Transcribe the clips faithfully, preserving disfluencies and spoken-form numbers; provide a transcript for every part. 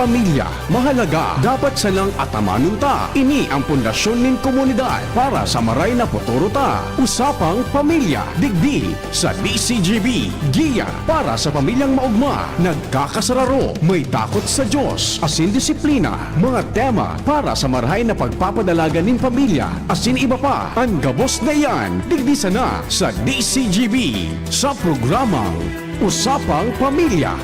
Pamilya, mahalaga, dapat sanang atamanon ta. Ini ang pundasyon nin komunidad para sa maray na futuro ta. Usapang Pamilya, digdi sa D C G B. Giya para sa pamilyang maogma, nagkakasararo, may takot sa Diyos, asin disiplina. Mga tema para sa marahay na pagpapadalagan nin pamilya, asin iba pa. An gabos na iyan, digdi sana sa D C G B, sa programang Usapang Pamilya.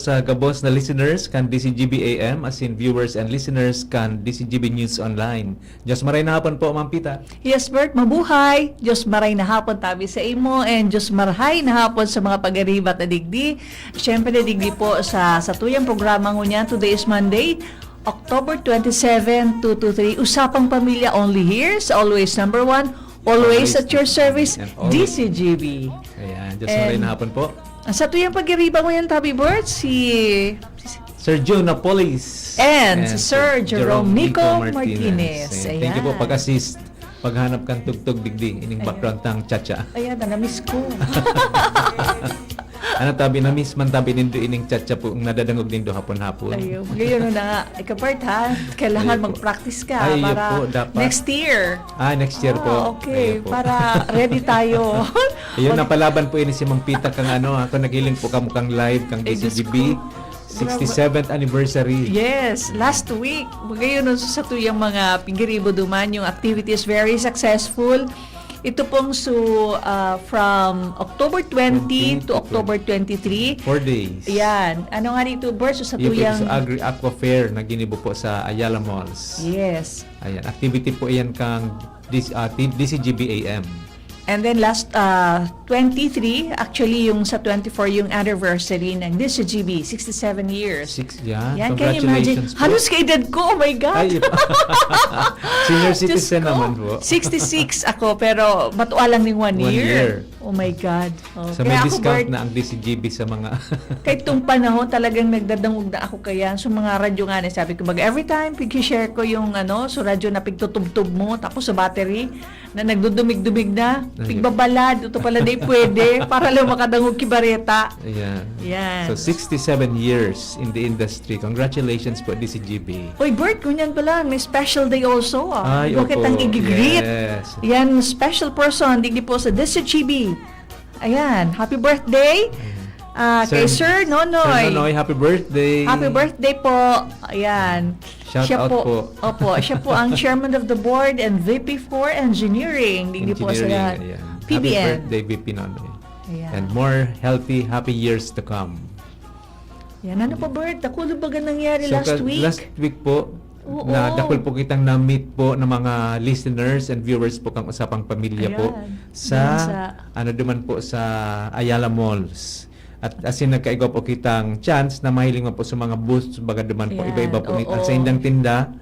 Sa gabos na listeners kan D C G B A M, asin viewers and listeners kan D C G B News Online. Diyos maray na hapon po, Ma'am Pita. Yes, Bert, mabuhay. Diyos maray na hapon tabi sa imo, and Diyos maray na hapon sa mga pagaribat na digdi. Siyempre, digdi po sa, sa tuyang programa ngunyan. Today is Monday, October twenty-seven, two two three. Usapang Pamilya only here sa Always Number One, always Always at your service, and always. D C G B. Ayan, Diyos maray And na hapon po. Sa tuyang pagiriba ngunyan, Tabi Bert, si Sir Joe Napoles. And And Sir Sir Jerome Jerome Nico Nico Martinez. Martinez. Ayan. Thank you po Ayan. pag-assist, paghanap kan tugtog digdi, ining Ayan. background tang cha-cha. Ayan, na-miss ko. Ano tabi, na-miss man tabi nindo ining cha-cha po, ang nadadangog nindo hapon-hapon. Ayun. Ngayon na nga. Ikaw, Bert, ha? Kailangan Ayun po. mag-practice ka Ay, ayun para po, dapat. next year. Ah, next year Ah, po. okay. Ayun po. Para ready tayo. Ayun, Mag- napalaban po ini si Mang Pita kang ano, ako naghiling po kamo kang live, kang Ay, Diyos D C G B, ko. sixty-seventh anniversary. Yes, last week. Magayon nun sa tuyang mga pigiribo duman, yung activity is very successful. Ito pong so, ah, from October twenty to October twenty-three. Four days. Yan. Ano nga dito, Bert? So, sa Yung tuyang sa Agri Aqua Fair na ginibo po sa Ayala Malls. Yes. Ayan. Activity po yan kang dis-, ah, ti-, D C G B A M. And then last, ah, twenty-three, actually yung sa twenty-four yung anniversary ng D C G B, sixty-seven years. Six, yan. Yan, can you imagine? Congratulations po. Halos kaedad ko, oh my God. Ay, Senior Diyos citizen ko, naman po. sixty-six ako, pero matua lang ning one One year. year. Oh my God. Oh, So, kaya may ako, discount Bert, na ang D C G B sa mga kahit tong panahon, talagang nagdadangog na ako kaya. So, mga radyo nga na, sabi ko, mag-, every time, pag-share ko yung, ano, so radyo na pigtutubtob mo, tapos sa battery, na nagdudumig-dumig na, Ayun. pigbabalad, ito pala di pwede, para lang makadangog ki bareta. Ayan. Yan. So, sixty-seven years in the industry. Congratulations po, D C G B. Uy, Bert, ngunyan pala, may special day also, ah. Ay, Bakit opo. ang igigreet? Yes. Yan, special person, digdi po sa D C G B. Ayan, happy birthday. Ayan. Ah, kay Sir Sir Nonoy. Sir Nonoy, happy birthday. Happy birthday po. Ayan. Shout Siya out po, po. opo, siya po ang chairman of the board and V P for engineering. Digdi po sa Engineering, ayan. P B N. Happy birthday, V P Nonoy. Ayan. And more healthy, happy years to come. Yan. Ano pa, Bert? Ako, ano ba nangyari So, last ka-, week? last week po, Oo. na dakul po kitang na-meet po ng mga listeners and viewers po kang Usapang Pamilya po Ayan. sa, Doon sa ano duman po, sa Ayala Malls. At as in, nagkaigwa po kitang chance na mahiling man po sa mga booths, baga duman po, Ayan, iba-iba po ni-, oo. sa indang tinda.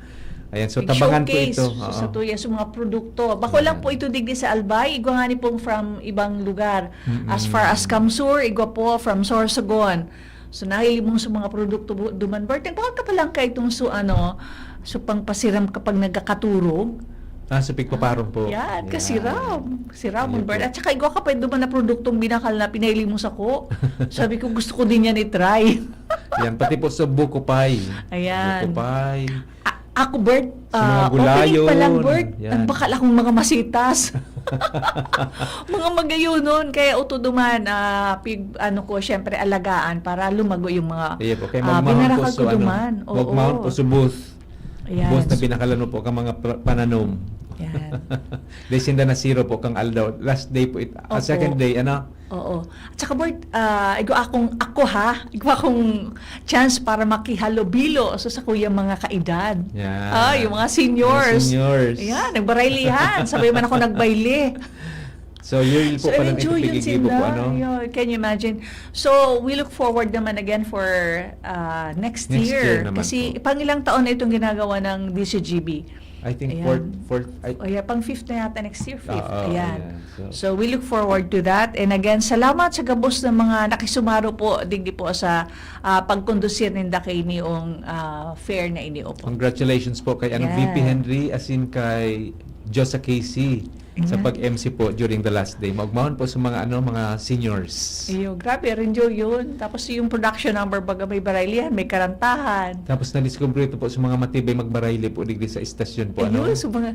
Ayan, so, tabangan po Nag-showcase ito. sa Oo. tuya, sa mga produkto. Bako lang Ayan. po ito digdi sa Albay, igwa nga ni pong from ibang lugar. Mm-mm. As far as Kamsur, igwa po from Sorsogon. So, nahiling mo sa mga produkto bu-, duman, Bert. Nagbakal ka pa lang kay itong so, ano, so pangpasiram kapag nagkakaturog. Ah, so pigpaparon po. Yan, Yan. kasiram. Siram, Ayun Bert. po. At saka igwa ka pa duman na produktong binakal na pinahiling mo sa ko. Sabi ko, "Gusto ko din yan i-try." Yan, pati po sa buko pie. Ayan. Buko pie. A-, ako, Bert, Sa mga ah, opening pa lang, gulayon. Bert, Yan. nagbakal akong mga masitas. Mga magayonon, kaya uto duman, ah, pig-, ano ko, syempre, alagaan para lumago yung mga, Iya po, kaya ah, magmahon po binaraka so, ko ano, duman. Oo. magmahon po so booth. Ayan. Booth na binakalan mo po kang mga pra-, pananom. Yan. Dahil sinda na zero po kang aldaw. Last day po, it-, ah, Opo. second day, ano? Oo. At saka, Bert, ah, igwa akong, ako ha, igwa akong chance para makihalubilo sa sakuyang mga kaedad. Yan. Ah, yung mga seniors. Mga seniors. Ayan, nagbaraylihan. Sabay man ako nagbayle. So, yun po So, pala ang enjoy yun, ipipigil-ibo po, Sinda. ano? Yeah, can you imagine? So, we look forward naman again for, ah, next Next year. year naman Kasi po. pang ilang taon na itong ginagawa ng D C G B. I think Ayan. fourth, fourth, I O, yeah, pang fifth na yata next year, fifth. Oo, Ayan. ayan. So, So, we look forward to that. And again, salamat sa gabos ng mga nakisumaro po, digdi po sa, ah, pagkondusir ninda kay niong, ah, fair na ini, opo. Congratulations po kay, ano, Yan. V P Henry, as in kay Josa Casey. sa pag-M C po during the last day. Maugmahon po sa mga, ano, mga seniors. Iyo, grabe, Renjo, yun. Tapos yung production number, baga may baraylihan, may karantahan. Tapos nadiskubre ito po sa mga matibay magbarayli po digdi sa istasyon po, ano? Ayun, sa mga,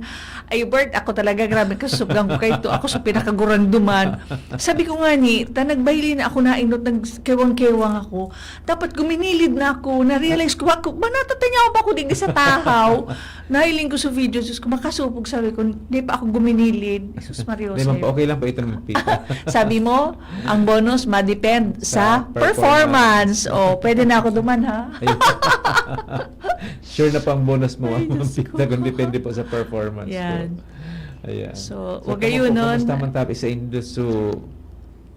ay, Bert, ako talaga, grabe, kasubgan ko kayo. Ako sa pinakaguranduman. Sabi ko nga ni, ta nagbarayli na ako na inot, nagkewang-kewang ako. Dapat guminilid na ako. Na-realize ko, ako, manatatayaw ba ako digdi sa tahaw? Nahiling ko sa video, Diyos ko, makasupog, sabi ko, "Di pa ako guminilid." Jesus Maria Di man Jose. Po, okay lang po ito, Ma'am Pita. Sabi mo, ang bonus, madepend sa Sa performance. performance. Oh, pwede na ako duman, ha? Ayun. Sure na po ang bonus mo, Ay, Ma'am Diyos Pita, ko. Kung depende po sa performance po. Yan. Ayan. So, So, wag kayo kamu po, nun. Kumusta man tabi sa Indo? So,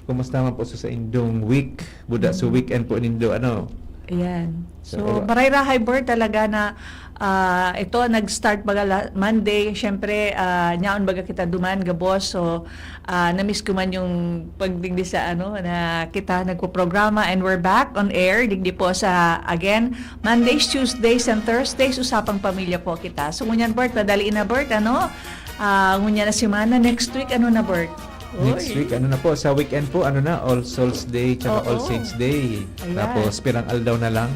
kumusta man po sa, sa indong week? Buda, so Mm. weekend po nindo, ano? Ayan. So, So, wala. Barayrahay, Bert, talaga na, ah, ito, nag-start baga la-, Monday. Siyempre, ah, nyaon baga kita duman, gabos. So, ah, na-miss ko man yung pagdigdi sa, ano, na kita nagpo-programa. And we're back on air. Digdi po sa, again, Mondays, Tuesdays, and Thursdays, Usapang Pamilya po kita. So, ngunyan, Bert, madali na, Bert, ano? Ah, ngunyan na semana. Next week, ano na, Bert? Next Uy. week, ano na po, sa weekend po, ano na, All Souls Day, tsaka All Oo. Saints Day. Ayan. Tapos, pirang aldaw na lang,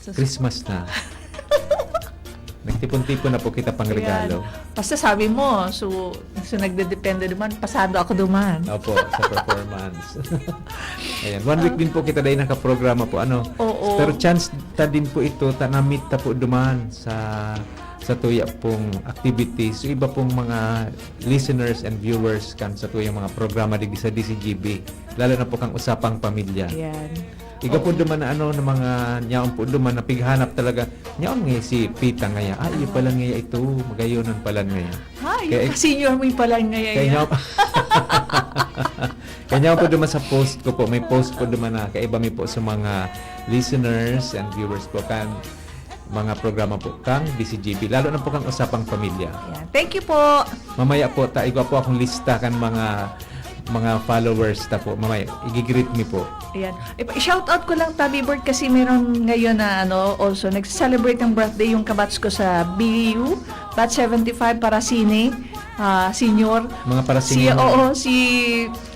Sus- Christmas na. Nagtipon-tipon na po kita pang Ayan. regalo. Basta sabi mo, so, so nagdedepende duman, pasado ako duman. Opo, sa performance. Ayan, one week Ah. din po kita dahil nakaprograma po, ano. Oo. Pero chance ta din po ito, ta na-meet ta po duman sa, sa tuya pong activities. So, iba pong mga listeners and viewers kan sa tuyang mga programa digdi sa D C G B, lalo na po kang Usapang Pamilya. Ayan. Iga po Oo. duman na ano, na mga nyaon po duman na pighanap talaga. Nyaon nga si Pita ngaya. Ah, iyo Oo. pala ngaya ito. Magayonon pala ngaya. Ha, yung Kaya ik- ka-senior mo yung pala ngaya Kaya yan. nyaon, kaya nyaon po duman sa post ko po. May post po duman na kaiba mi po sa mga listeners and viewers po kan mga programa po kang D C G B, lalo na po kang Usapang Pamilya. Ayan. Thank you po. Mamaya po, ta, igwa po akong lista kan mga, mga followers ta po. Mamaya, igigreet mi po. Ayan. Ipa-, i-shout out ko lang, Tabi Bird, kasi meron ngayon na, ano, also, nagse-celebrate ng birthday yung kabats ko sa B U, batch seventy-five para sine, ah, senior. Mga para Si, senior. oo, si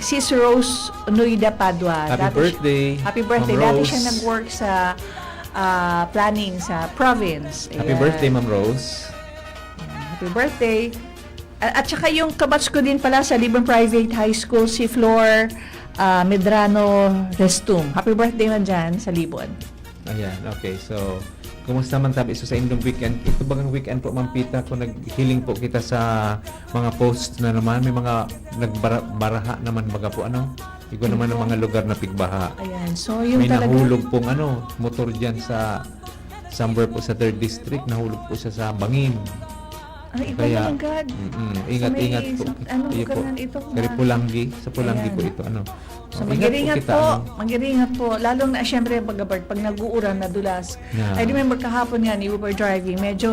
Sis Rose Noida Padua. Happy Dati siya birthday, happy birthday. Ma'am Dati Rose. siya nag-work sa, ah, planning sa province. Happy Ayan. birthday, Ma'am Rose. Happy birthday. A-, at saka yung kabatch ko din pala sa Libon Private High School, si Flor, ah, Medrano Restum. Happy birthday man dyan sa Libon. Ayan, okay. So, kumusta man tabi? So, sa indong weekend, ito bagang weekend po, Ma'am Pita, kung naghiling po kita sa mga posts na naman, may mga nagbara-, baraha naman baga po, ano? Igwa naman ang Opo. mga lugar na pigbaha. Ayan. So, yung May talaga nahulog pong, ano, motor dyan sa somewhere po sa third district, nahulog po siya sa bangin. Ay, iba Kaya, naman, God. mm-mm, Sa ingat, may ingat po. sa, ano, Iyo lugar po. nga ito, Kay na Pulanggi, sa Pulanggi Ayan. po ito, ano. So, Oh, ingat po mag-iringat kita, po. ano. Mag-iringat po. Lalong na, syempre, pag, pag nag-uuran, nadulas. Yeah. I remember kahapon nga, ni Uber driving, medyo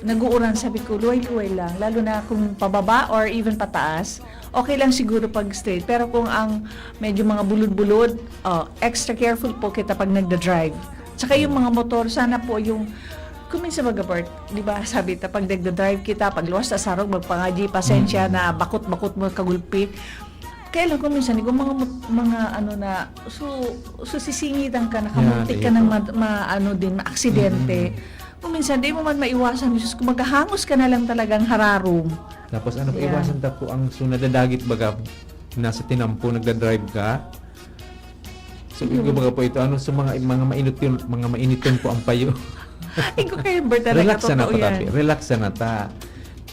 nag-uuran, sabi ko, "Luway-luway lang." Lalo na kung pababa or even pataas, okay lang siguro pag straight. Pero kung ang medyo mga bulod-bulod, oh, extra careful po kita pag nagda-drive. Tsaka yung mga motor, sana po yung, kung minsan, mga Bert, di ba, sabi ta, pag nagda-drive kita, pag luwas sa sarog, magpangadyi, pasensya Mm. na, bakot-bakot mo, kagulpi. Kaya lang kung minsan, yung mga mot-, mga ano na, so, so sisingitan ka, nakamuntik Yan, ka iyo ng po. ma-, ma-, ano din, maaksidente. Mm-mm. Kung minsan, di mo man maiwasan, Diyos ko, maghahangos ka na lang talagang hararom. Tapos ano, Yan. iwasan ta po ang so nadadagit baga, nasa tinampo, nagda-drive ka. So, Iyo. igo baga po ito, ano, sa mga, mga mainit yun, mga mainiton po ang payo. Igo kayo, Bert, talaga, Relax sana totoo po, yan. tabi. Relax sana ta.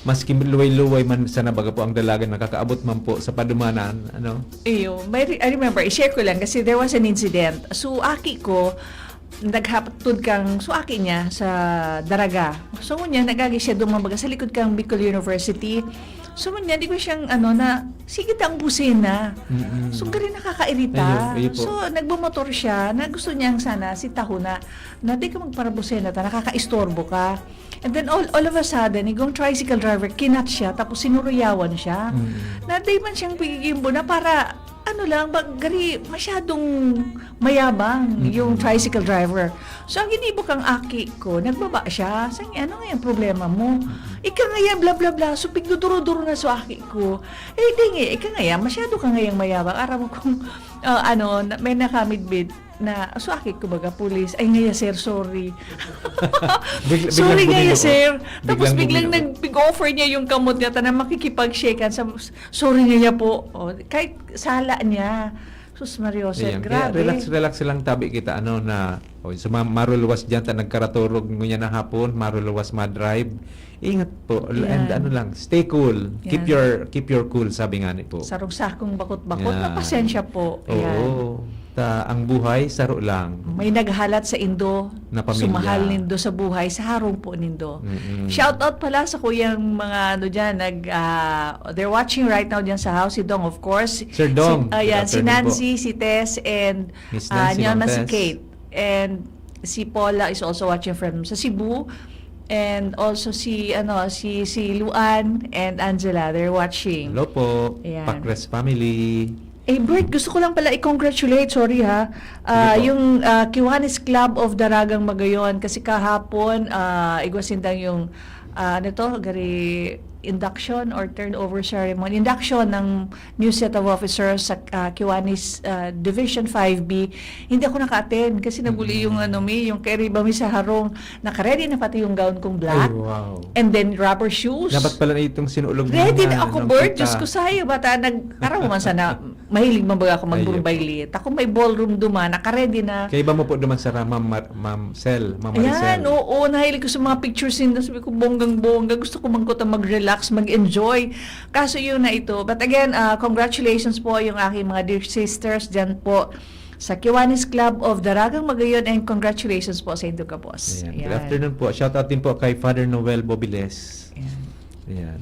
Maski luway-luway man sana baga po ang dalagan, nakakaabot man po sa padumanan, ano? Iyo. May re-, I remember, i-share ko lang kasi there was an incident. So, aki ko, naghatod kang, so, aki niya sa Daraga. So, ngunyan, nag-agi siya duman baga sa likod kang Bicol University. So, ngunyan, di ko siyang, ano, na, sige ta ang busina. Mm-mm. So, galing nakakairita. Ayun, ayun po. So, nagbumotor siya na gusto niyang sana si Tahuna na di ka magparabusina ta, nakakaistorbo ka. And then all, all of a sudden, igong tricycle driver, kinat siya, tapos sinuruyawan siya. Mm. Na di man siyang pigigimbo na para ano lang, ba, gari, masyadong mayabang Mm. yung tricycle driver. So, ang ginibo kang aki ko, nagbaba siya. Sabi niya, "Ano nga yung problema mo? Ika nga yan, bla, bla, bla." So, pigduduro-duro na sa aki ko. Eh, di nga, ika nga yan, masyado ka nga yang mayabang. Aram mo kung, ah, ano, na, may nakamidbid na, so, aki ko baga, pulis. "Ay, nga ya, sir, sorry." Bigla- Sorry biglang nga ya, bumili ko. Sir. Tapos Biglang biglang bumili ko. nag-offer niya yung kamot niya, tanang makikipag-shake hands. Sa, "Sorry nga ya po." Oh, kahit sala niya. Sus, Mario, sir, Ayan. Kaya grabe. relax, relax lang tabi kita, ano, na, oh, so, ma-, maruluwas dyan, ta nagkaraturog ngunyan na hapon, maruluwas ma-drive. Ingat po, l-, and Yan. ano lang, stay cool. Keep Yan. your, keep your cool, sabi nga ni po. Sarong sakong bakot-bakot, Yan. mapasensya po. Oo. Yan. Ta, ang buhay, saro lang. May naghalat sa indo, Na pamilya. sumahal nindo sa buhay, sa harong po nindo. Mm-mm. Shout out pala sa kuyang mga ano dyan, nag, ah, they're watching right now dyan sa house. Si Dong, of course. Sir Dong, Si, ayan, good si afternoon po. Nancy, si Tess, and, Miss ah, Nancy, Ma'am Niona, si Tess. Kate. And si Paula is also watching from sa Cebu. And also si, ano, si, si Luan and Angela, they're watching. Hello po, Ayan. Pakres family. Eh, Bert, gusto ko lang pala i-congratulate, sorry ha. Ah, Sige po. yung, ah, Kiwanis Club of Daragang Magayon, kasi kahapon, ah, igwa sindang yung, ah, ano to, gari induction or turnover ceremony, induction ng new set of officers sa, ah, Kiwanis, ah, Division five B. Hindi ako naka-attend kasi naguli yung, Mm. ano, mi, yung kairiba mi sa harong. Naka-ready na pati yung gown kong black. Ay, wow. And then rubber shoes. Dapat pala na itong sinuulog mo Ready na, na ako, ano, Bert. kita. Diyos ko, sayang bata. Nag-, aram mo man sana, mahilig man baga ako Ay, magburbaylit. Ako may ballroom duman, naka-ready na. Kaiba mo po duman sa Ma'am Mar-, Ma'am Sel, Ma'am Ayan, Maricel. oo, nahilig ko sa mga pictures ninyo. Sabi ko, "Bonggang-bongga, gusto ko man kuta mag-relax, mag-enjoy." Kaso yun na ito. But again, ah, congratulations po yung aking mga dear sisters dyan po sa Kiwanis Club of Daragang Magayon, and congratulations po sa indo gabos. Ayan. Good Ayan. afternoon po. Shout out din po kay Father Noel Bobiles. Ayan. Ayan.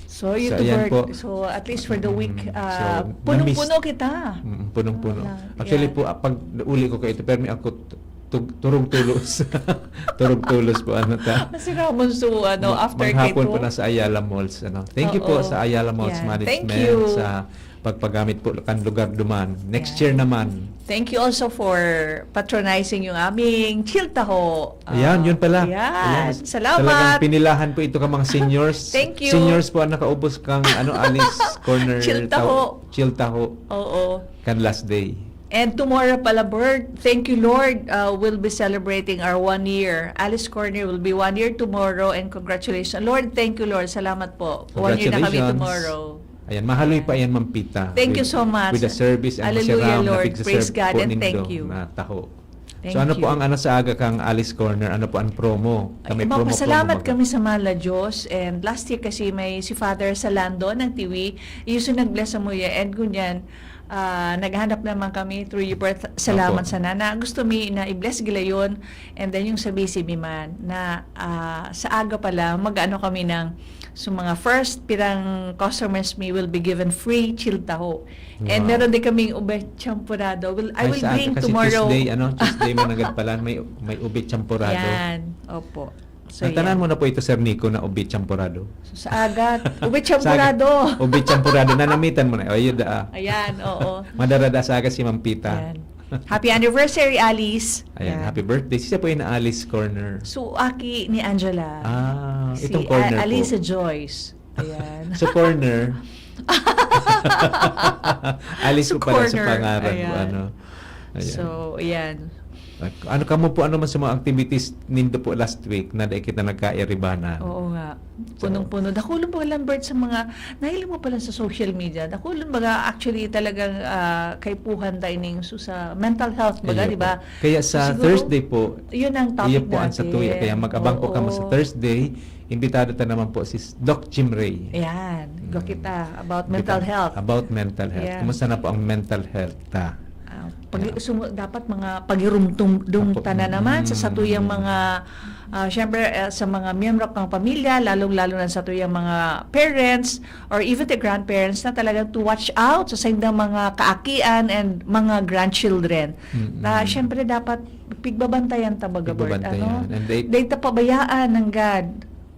So, So, ayan YouTuber, po. so at least for the week, Mm, ah, so, punong-puno namiss. kita. Mm, punong-puno. Wala. Actually Ayan. po, ah, pag uli ko kayo ito, pero may ako t-, tug-, turog tulos. Turog tulos po, ano ta. Kasi Ramon, so, ano, Ma-, after maghapon K two? po na sa Ayala Malls, ano. Thank you po Oo. sa Ayala Malls Yan. Thank Management you. sa pagpagamit po kan lugar duman. Next Yan. year naman. Thank you also for patronizing yung aming Chill Taho. Ayan, Ah, yun pala. yan. Ayan, mas-, Salamat. talagang pinilahan po ito ka mga seniors. Thank you. Seniors po ang nakaubos kang, ano, Alice Corner Chill Taho. Taho. Chill Taho. Oo. Kan last day. And tomorrow pala, Bert, thank you, Lord. Uh, we'll be celebrating our one year. Alice Corner will be one year tomorrow, and congratulations. Lord, thank you, Lord. Salamat po. One year na kami Congratulations. tomorrow. Ayan, mahaloy pa yan, Ma'am Pita. Thank you With, so much. with the service and Hallelujah, masarap na Lord. pigsa-serve Praise God po and nindo thank you. na taho. Thank So, ano po you. ang ano sa aga kang Alice Corner? Ano po ang promo? Ka Ay, may promo, mapasalamat promo ba? kami sa mahal na Diyos. And last year kasi may si Father Salando ng Tiwi, yung nag-bless sa muya. And ngunyan, ah, naghanap naman kami through your birth. Salamat Opo. sana na gusto mi na i-bless gilayon. And then yung sa B C B man, na, ah, sa aga pa lang, mag-ano kami ng, so mga first pirang customers mi will be given free chilled taho. And Wow. meron din kaming ube champorado. Will, I Ay, will sa aga bring kasi tomorrow. Tuesday, ano? Tuesday mo nagad pala, may, may ube champorado. Yan. Opo. So, Natanan yan. mo na po ito, Sir Nico, na ube champorado? So, sa aga, ube Sa aga, champorado. ube champorado. Nanamitan mo na. O, yun, ah. Ayan, oo. Madarada sa aga si Ma'am Pita. Yan. Happy anniversary, Alice. Ayan, Yan. happy birthday. Siya po yung Alice Corner. So, aki ni Angela. Ah, Si itong corner A-, Alisa po. Joyce. Ayan. So, corner. Alice So, po pala sa corner. pangaran ko, Ayan. ano. Ayan. So, ayan. Ano kamo po, ano man sa mga activities nindo po last week na dai kita nagkairibanan? Oo nga. So, Punong-puno. Dakulon po, Lambert, sa mga, nahiling mo pala sa social media. Dakulon baga, actually, talagang, ah, kaipuhan tayo ning su-, sa mental health baga, Ayun di ba? po. Kaya So, sa siguro, Thursday po, yun ang topic iyo po ang sa natin. tuya. Kaya mag-abang po kamo sa Oo. Thursday. Imbitado ta naman po si Doc Jim Ray. Ayan. Go Mm. kita about Imbita-, mental health. about mental health. Ayan. Kumusta na po ang mental health ta? Ah, pag-, Yeah. sumu-, dapat mga pagirumdum Apo. ta na naman sa Mm. satuyang mga, ah, syempre, eh, sa mga miyembro ng pamilya, lalong-lalo na satuyang mga parents or even the grandparents na talagang to watch out sa saindang mga kaakian and mga grandchildren. Mm. Na syempre dapat pigbabantayan ta baga, Bert, Pigbabantayan. ano? And they Dahil ta pabayaan ng God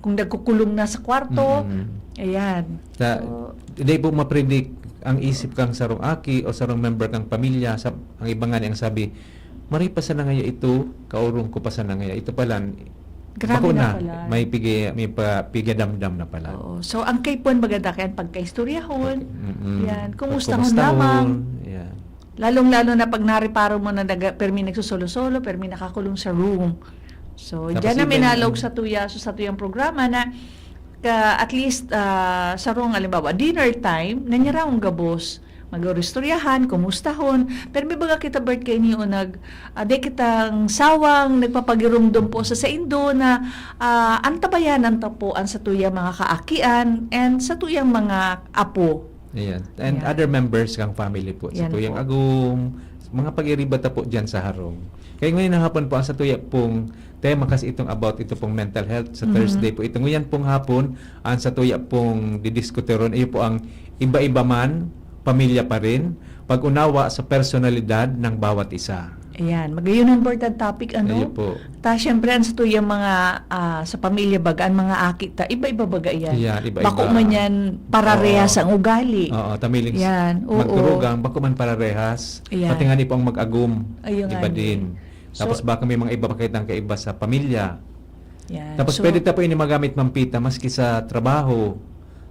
kung nagkukulong na sa kwarto. Mm. Ayan. Sa, So, di po ma-predict ang isip kang sarong aki o sarong member kang pamilya, sa, ang iba nga niyang sabi, "Maray pa sana ngaya ito, kaurong ko pa sana ngaya." Ito pala, Grabe bako na na, pala. may pigi-, may pa-, pigadamdam na pala. Oo. So, ang kaipuhan maganda kaya pagkaistoryahon. Pag-, mm-mm. Yan. Kumusta Pagkumustahon, hon lamang? Yan. Lalong-lalo na pag nareparo mo na naga-, permi nagsusolo-solo, permi nakakulong sa room. So, Tapos diyan na even minalog ang sa tuya, sa satuyang programa na ka, at least, ah, sarong, halimbawa, dinner time, na niya raong gabos. Mag-oristoryahan, kumustahon. Pero may baga kita, Bert, kay niyo nag, ah, di kitang sawang nagpapagirumdom po sa saindo na, ah, antabayanan ta po ang satuyang mga kaakian and satuyang mga apo. Ayan. And Ayan. other members kang family po. Sa Yan tuyang po. agom, mga pag-iriba ta po dyan sa harong. Kaya ngayon na hapon po, ang sa tuya pong tema kasi itong about ito pong mental health sa Mhm. Thursday po. Ito ngayon pong hapon, ang sa tuya pong didiskuteron, iyo po ang iba-iba man, pamilya pa rin, pag-unawa sa personalidad ng bawat isa. Ayan, magayon ang important topic, ano? Ayun po. Ta, syempre, ang sa tuyang mga, ah, sa pamilya baga, ang mga aki ta, iba-iba baga yan. Yan, iba-iba. Bako man yan, pararehas Oo. ang ugali. Oo, tamiling s-, Yan, oo. magturugang, bako man pararehas. Ayan. Pati nga ni po ang mag-agom, Ayun iba nga ni. din. So Tapos baka may mga iba pa kitang kaiba sa pamilya. Yan. Tapos So pwede ta po ini magamit, Ma'am Pita, maski sa trabaho,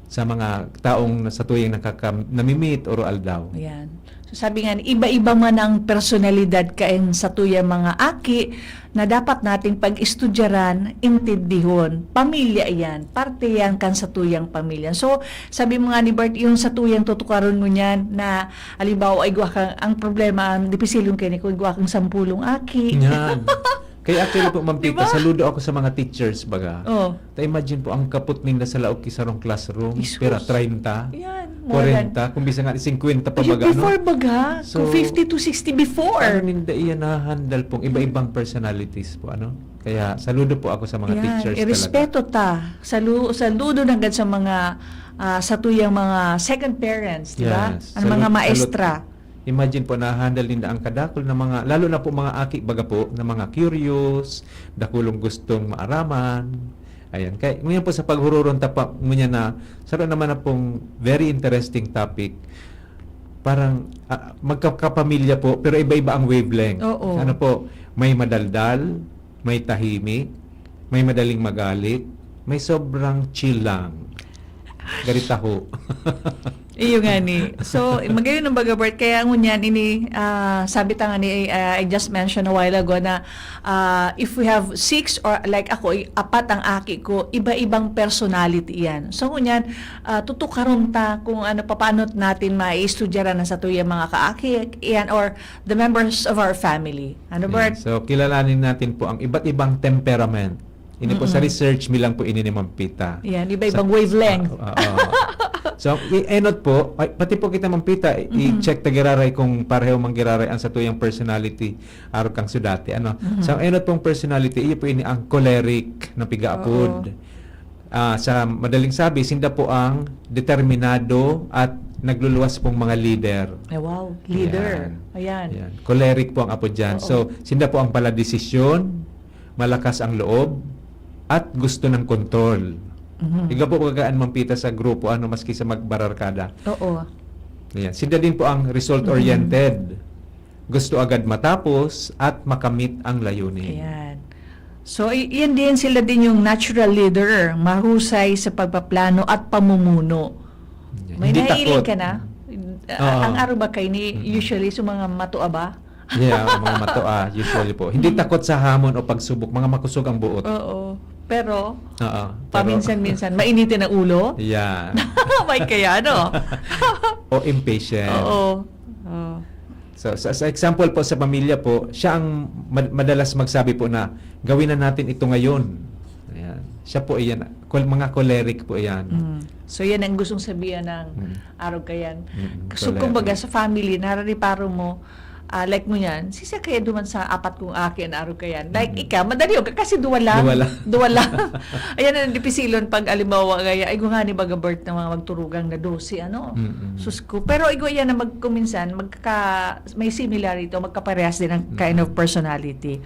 sa mga taong na-, sa tuwing nakaka-, nami-meet or aldaw. Yan. So sabi nga, iba-iba man ang personalidad kain sa tuyang mga aki na dapat nating pag-estudyaran, intindihon. Pamilya yan. Parte yan kan sa tuyang pamilya. So, sabi mo nga ni Bert, yung sa tuyang tutukaron mo niyan na, halimbawa, igwa kang, ang problema, ang dipisil yung kini, kung igwa kang sampulong aki. Yan. Kaya actually po, Ma'am Di Pita, ba? saludo ako sa mga teachers, baga. Oh. Ta, imagine po, ang kapot ninda sa laog ki sarong classroom, Jesus. pira, treinta, Yan, more than kwarenta, kung bisa nga, singkwenta pa Ayun, baga, ano? before baga, So, kung fifty to sixty before. paano ninda iyan nahandle pong iba-ibang personalities po, ano? Kaya, saludo po ako sa mga Yan, teachers irespeto talaga. ta. Salu-, saludo nanggad sa mga, ah, sa tuyang mga second parents, di ba? Yes. Ang mga Salu-, maestra. salut-, Imagine po, nahandle ninda ang kadakul na mga, lalo na po mga aki, baga po, na mga curious, dakulong gustong maaraman. Ayan. Kaya, ngayon po sa paghururon ta pa, ngunyan na, saro naman na pong very interesting topic. Parang, ah, magkakapamilya po, pero iba-iba ang wavelength. Oo. Ano po, may madaldal, may tahimik, may madaling magalit, may sobrang chill lang. Garitaho. Iyo nga ni. So, magayon ang baga, Bert. Kaya ngunyan, ini, ah, sabi ta nga ni, ah, I just mentioned a while ago na, ah, if we have six or, like ako, i-, apat ang aki ko, iba-ibang personality yan. So, ngunyan, ah, tutukaron ta kung ano, papaano natin maiistudyaran na sa tuyang mga kaaki, yan, or the members of our family. Ano, Ayan. Bert? So, kilalanin natin po ang iba't ibang temperament. Ini po sa Mm-mm. research mi lang po ini ni Ma'am Pita. Yan, iba-ibang Sa wavelength. Ah, ah, ah. So, i-, enot po, ay, pati po kita, Ma'am Pita, i-, Mm-hmm. i-check ta giraray kung pareho man giraray ang satuyang personality, arog kang sudati, ano? Mm-hmm. So, ang enot pong personality, iyo po ini ang choleric na pigaapod. Oo. Ah, sa madaling sabi, sinda po ang determinado at nagluluwas pong mga leader. Eh, wow, leader. Ayan. Ayan. Ayan. Choleric po ang apod dyan. Oo. So, sinda po ang paladesisyon, malakas ang loob, at gusto ng kontrol. Mhm. Igwa po kagaan, Ma'am Pita, sa grupo, ano, maski sa magbararkada. Oo. Ayan. Sinda din po ang result-oriented. Mhm. Gusto agad matapos at makamit ang layunin. Ayan. So, i-, yan din, sila din yung natural leader, mahusay sa pagpaplano at pamumuno. Yan. May Hindi nahiling takot. ka na? Ah, Oo. ang aro ba kay ni, Mm-mm. usually, sa mga matua ba? Yeah, mga matua, usually po. Hindi Mm. takot sa hamon o pagsubok, mga makusog ang buot. Oo. Pero, Oo, pero paminsan-minsan, mainitin ang ulo? Yeah. May kaya, no? O impatient. Oo. Oo. So, sa, sa example po, sa pamilya po, siya ang mad-, madalas magsabi po na, "Gawin na natin ito ngayon." Ayan. Siya po iyan, kol-, mga choleric po iyan. Mm. So, yan ang gustong sabihan ng Mm. arog kayan. Mm, So, choleric. kumbaga, sa family, narariparo mo, ah, like mo yan, sisya kaya duman sa apat kong aki na arog kayan. Like, Mm. ika, madali yun, kasi duwa lang. Duwa lang. Duwa lang. Ayan ang dipisilon pag, alimbawa, gaya, ay, nga ni baga birth ng mga magturugang na dose, ano? Mm-mm. Sus ko. Pero igwa yan na magkuminsan, magka-, may similarity o magkaparehas din ang kind of Mm. personality.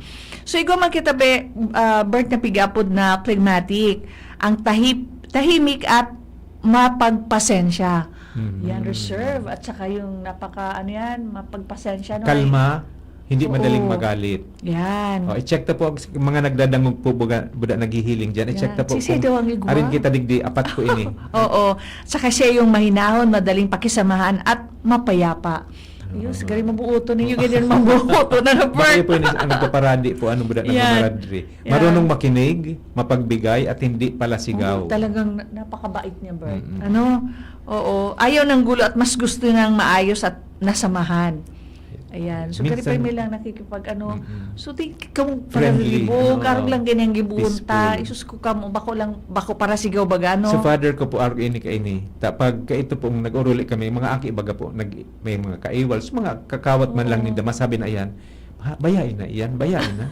So, igwa man kita, be, ah, birth na pigapod na phlegmatic, ang tahip-, tahimik at mapagpasensya. Mhm. Yan, reserve. At saka yung napaka, ano yan, mapagpasensya, no? Kalma, hindi Oo. madaling magalit. Yan. O, i-check ta po ang s- mga nagdadangog po, buga, buda naghihiling dyan. I-check Yan. ta po Sisay daw ang igwa? Arin kita digdi, apat po ini. Oo. Saka siya yung mahinahon, madaling pakisamahan at mapayapa. Yung Oo. sigari mabuoto ninyo, ganyan mabuoto na na, Baka Bert. po yung ang nagpaparadi po, ano buda Yan. nagmamaradri. Yan. Marunong makinig, mapagbigay, at hindi pala sigaw. Oo, talagang na- napakabait niya, Bert. Mm-mm. Ano? Oo. Ayaw ng gulo at mas gusto niyang maayos at nasamahan. Ayan. So, Minsan gari pa lang nakikipag ano. Mm-mm. So, di ka mong Friendly, pararibog, ano, karog lang ganyan gibuon ta. peaceful. Isus ko ka mo, bako lang, bako para sigaw baga, ano? Sa father ko po, araw ini kaini. Ta, pag kaito pong nag-uruli kami, mga aki baga po, nag, may mga kaiwal, so mga kakawat man lang Oo. ninda, masabi na iyan, "Ha, bayain na iyan, bayain na."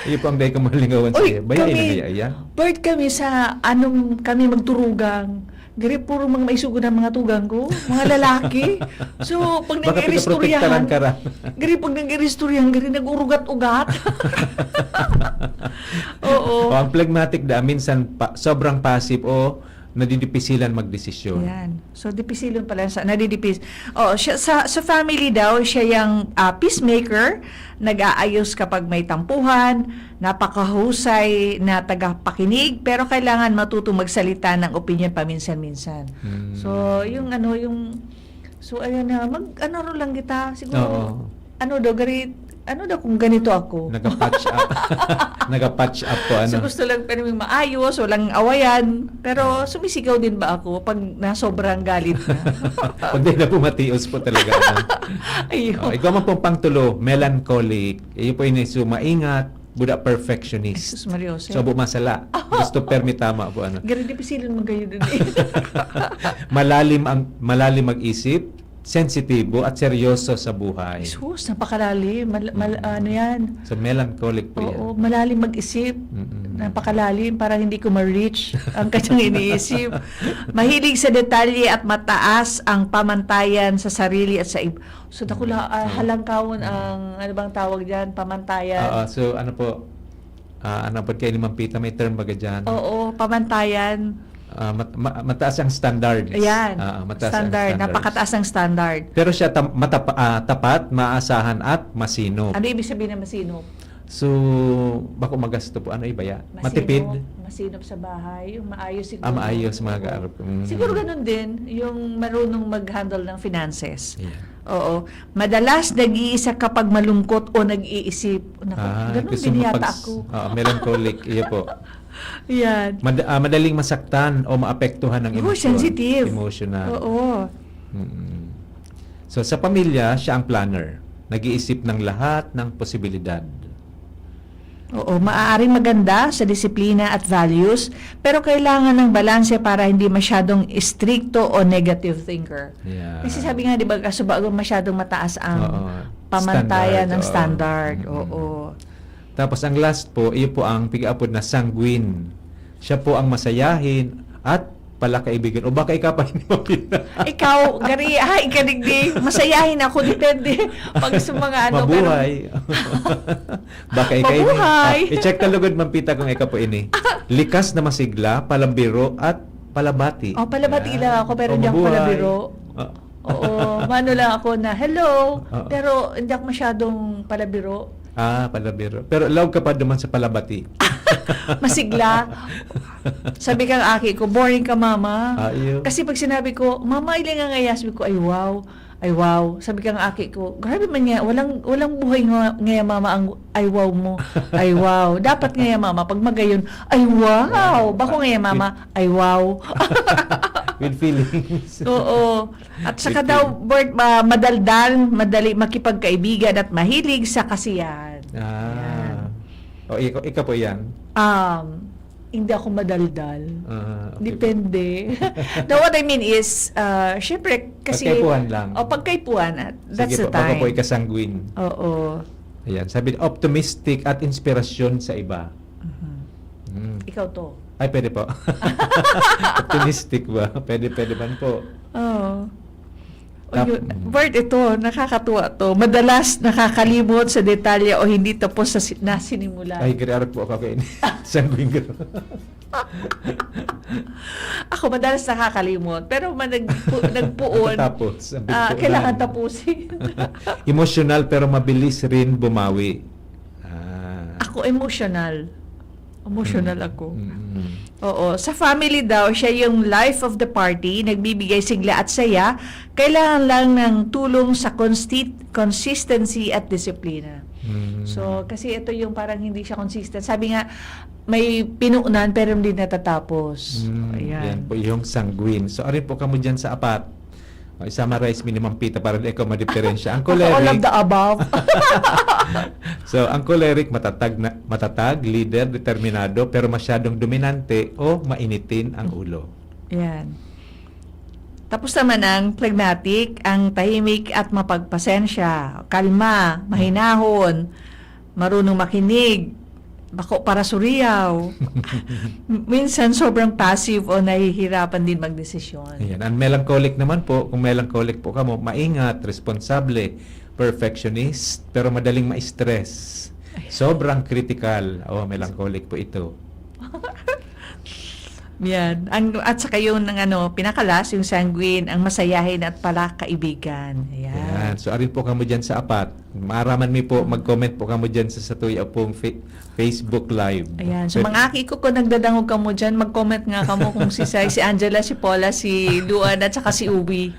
Iyo po ang dahil kamalingawan sa Uy, iya, "Bayain na kami, kaya iyan." Bert, kami sa anong kami magturugang, gari puro mga maisugo ng mga tugang ko, mga lalaki. So, pag Baka nag-iristoryahan, pinaprotektaran ka ra. gari pag nag-iristoryahan, gari nag-urugat-ugat. Oo. O, ang phlegmatic da, minsan pa, sobrang passive o nadidipisilan magdesisyon. Yan. So, dipisilon pala sa, nadidipis. Oh, siya, sa, sa family daw, siya yung ah, peacemaker, nag-aayos kapag may tampuhan, napakahusay na tagapakinig, pero kailangan matutong magsalita ng opinion paminsan-minsan. Hmm. So, yung ano, yung, so, ayan na, mag, ano ro lang kita, siguro, Oo. ano daw, gari, ano daw kung ganito ako? Nagpa-patch up. Nagpa-patch up po, ano. So, gusto lang pero may maayos, walang awayan. Pero sumisigaw din ba ako pag nasobrang galit na? Pag di na pumatios po talaga, ano. Ayun. Oh, ikaw man pong pangtulo, melancholic. Iyo po ini, so maingat, buda perfectionist. Jesus Maria Jose. So, bu masala. Gusto permi tama po, ano. Gari dipisilon magayon din eh. Malalim ang, malalim mag-isip, sensitibo at seryoso sa buhay. Jesus, napakalalim. Mal, mal, Mm. ano yan? So, melancholic po yan. Oo, malalim mag-isip. Mm-mm. Napakalalim para hindi ko ma-reach ang kanyang iniisip. Mahilig sa detalye at mataas ang pamantayan sa sarili at sa iba. So, dakula, ah, Oo. halangkawon ang, ano bang tawag dyan? Pamantayan. Oo, so ano po, ah, ano po kayo ni Ma'am Pita, may term baga dyan? Oo, pamantayan. Ah, mat- ma- mataas ang standards. Ayan. Ah, mataas ang Standard. standards. Napakataas ang standard. Pero siya tam- matapa- ah, tapat, maasahan at masinop. Ano ibig sabihin ng masinop? So, bako magasto po. Ano iba ya? Masinop, Matipid? Masinop sa bahay, yung maayos siguro. Ah, maayos, mga Oo. kaarap. Mm. Siguro ganun din, yung marunong mag-handle ng finances. Yeah. Oo. Madalas nag-iisa kapag malungkot o nag-iisip. Naku, Ah, ganun gusto din mo yata pag- ako. Ah, melancholic. Iyo po. Yan. Mad- ah, madaling masaktan o maapektuhan ng Oo, emosyon. sensitive. Emotional. Oo. Mm. So, sa pamilya, siya ang planner. Nag-iisip ng lahat ng posibilidad. Oo, maaaring maganda sa disiplina at values, pero kailangan ng balanse para hindi masyadong istrikto o negative thinker. Yeah. Kasi sabi nga, di ba, kaso bago masyadong mataas ang Oo. pamantayan Standard, ng oo. standard. Mm-mm. Oo. Tapos ang last po, iyo po ang pig-apod na sanguine. Siya po ang masayahin at palakaibigan. O baka ikaw pa hindi mapina. Ikaw, gari, ay, kadigdi, masayahin ako, depende. Pag sa mga ano, pero Mabuhay. Baka ikaw ini. Mabuhay. Ah, i-check ta lugod, Ma'am Pita, kung ikaw po ini. Likas na masigla, palabiro, at palabati. Oh, palabati Yan. lang ako, pero O, hindi ako mabuhay. palabiro. Ah. Oo, mano lang ako na, "Hello," Oo. pero hindi ako masyadong palabiro. Ah, palabiro. Pero laog ka pa duman sa palabati. Masigla. Sabi kang aki ko, "Boring ka, mama." Ah, iyo. Kasi pag sinabi ko, "Mama, ilinga ngaya," sabi ko, "Ay, wow. Ay, wow." Sabi kang aki ko, "Grabe man nga, walang, walang buhay nga, ngaya, mama, ang ay, wow mo. Ay, wow." Dapat ngaya, mama, pag magayon, "Ay, wow." Bako ngaya, mama, "Ay, wow." With feelings. Oo. At saka With daw, feelings. Bert, ma- madaldal, madali makipagkaibigan at mahilig sa kasiyahan. Ah. Yan. O, ikaw, ikaw po yan? Um, hindi ako madaldal. Ah, okay po. Depende. No, what I mean is, uh, syempre, kasi... Pagkaipuhan lang. O, pagkaipuhan. At that's Sige the po, baka time. Po ikasanguine. Oo. Ayan, sabi, optimistic at inspirasyon sa iba. Mhm. Mm. Ikaw to. Ay, pwede po. Optimistic ba? Pwede, pwede man po. Oo. O, yun. Bart, ito, nakakatuwa 'to. Madalas nakakalimot sa detalye o hindi tapos sa si-, na sinimulan. Ay, gari, arog po ako kaini. Sanguine ko. Ako madalas nakakalimot, pero ma-, nagpu-, nagpuon, Tapos, ang ah, pagpuunan. kailangan tapusin. Emosyonal pero mabilis rin bumawi. Ah. Ako emosyonal. Emosyonal Mm. ako. Mm. Oo. Sa family daw, siya yung life of the party, nagbibigay sigla at saya. Kailangan lang ng tulong sa constit-, consistency at disiplina. Mm. So, kasi ito yung parang hindi siya consistent. Sabi nga, may pinuunan pero hindi natatapos. Mm, Ayan. yan po yung sanguine. So, arin po kamo dyan sa apat. O, i-summarize mi ni Ma'am Pita para di ikaw madiperensya. Ang Ako, all of choleric. the above. So, ang choleric, matatag na, matatag, leader, determinado, pero masyadong dominante o mainitin ang ulo. Yan. Tapos naman ang phlegmatic, ang tahimik at mapagpasensya, kalma, mahinahon, marunong makinig, bako para suriyaw. Minsan sobrang passive o nahihirapan din magdesisyon. Ayan. Ang melancholic naman po, kung melancholic po kamo, maingat, responsable, perfectionist, pero madaling ma-stress. Ay. Sobrang critical. Oh, melancholic po ito. Yan. Ang, at saka yung ng ano, pinakalas, yung sanguine, ang masayahin at pala kaibigan. Ayan. Yan. So, arin po kamo dyan sa apat. Maaraman mi po, Mm. mag-comment po kamo dyan sa, sa tuya pong fa-, Facebook Live. Ayan. So, Pero mga aki ko, kung nagdadangog kamo dyan, mag-comment nga kamo kung si Sai, si Angela, si Paula, si Luan, at saka si Ubi.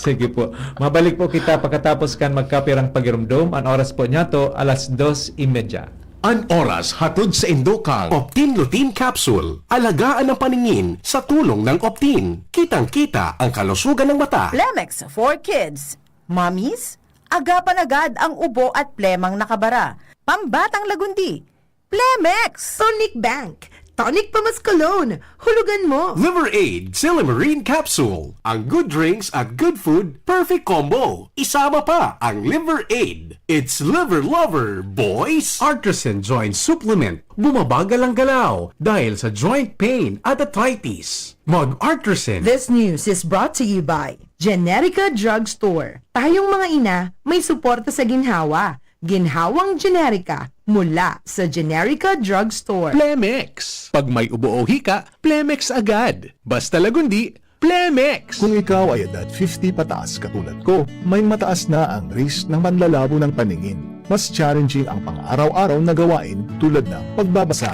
Sige po. Mabalik po kita pagkatapos kan magkapirang pagirumdom. Ang oras po niya to, alas dos y media. An oras hatod saindo kan Optin Lutein Capsule. Alagaan ang paningin sa tulong ng Optin. Kitang-kita ang kalusugan ng mata. Plemex for Kids. Mommies, agapan agad ang ubo at plemang nakabara. Pambatang lagundi. Plemex! Tonic Bank. Tonic Pamaskalon. Hulugan mo. Liver Aid Silymarin Capsule. Ang good drinks at good food, perfect combo. Isama pa ang Liver Aid. It's Liver Lover, boys! Artisan Joint Supplement. Bumabagal ang galaw dahil sa joint pain at arthritis. Mag-Artisan. This news is brought to you by Generica Drugstore. Tayong mga ina, may suporta sa ginhawa. Ginhawang Generica mula sa Generica Drugstore. Plemex. Pag may ubo o hika, Plemex agad. Basta lagundi, Plemex. Kung ikaw ay edad fifty pataas katulad ko, may mataas na ang risk ng panlalabo ng paningin. Mas challenging ang pang-araw-araw na gawain tulad ng pagbabasa,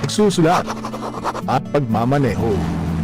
pagsusulat, at pagmamaneho.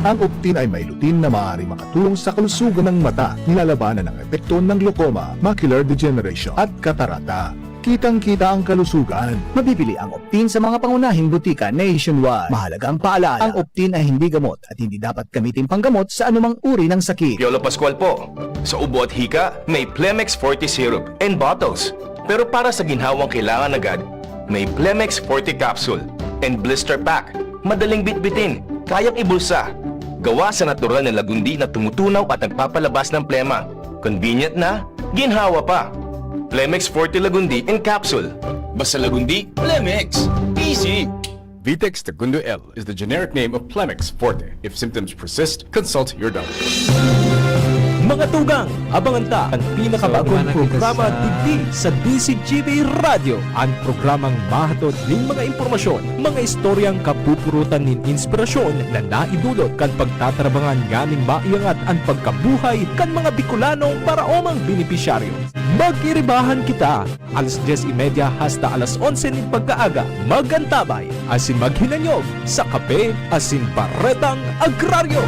Ang Optin ay may lutein na maaaring makatulong sa kalusugan ng mata, nilalabanan ang epekto ng glaucoma, macular degeneration, at katarata. Kitang-kita ang kalusugan. Mabibili ang Optin sa mga pangunahing butika nationwide. Mahalagang paalala, ang Optin ay hindi gamot at hindi dapat gamitin panggamot sa anumang uri ng sakit. Piolo Pascual po. Sa ubo at hika, may Plemex Forte Syrup and bottles. Pero para sa ginhawang kailangan agad, may Plemex Forte Capsule and Blister Pack. Madaling bitbitin, kayang ibulsa. Gawa sa natural na lagundi na tumutunaw at nagpapalabas ng plema. Convenient na, ginhawa pa. Plemex Forte Lagundi in Capsule. Basta lagundi, Plemex. Easy! Vitex Tagundo L is the generic name of Plemex Forte. If symptoms persist, consult your doctor. Mga tugang, abangan ta an pinakabagong So, duman na kita programa sa digdi sa D Z G B Radio, an programang mahatod nin mga impormasyon, mga istoryang kapupurutan nin inspirasyon na naidulot kan pagtatrabangan nganing maiangat an pagkabuhay kan mga Bicolanong paraomang benepisyaryo. Mag-iribahan kita! Alas dyes y media hasta alas onse nin pagkaaga, mag-antabay asin maghinanyog sa kape asin baretang agraryo.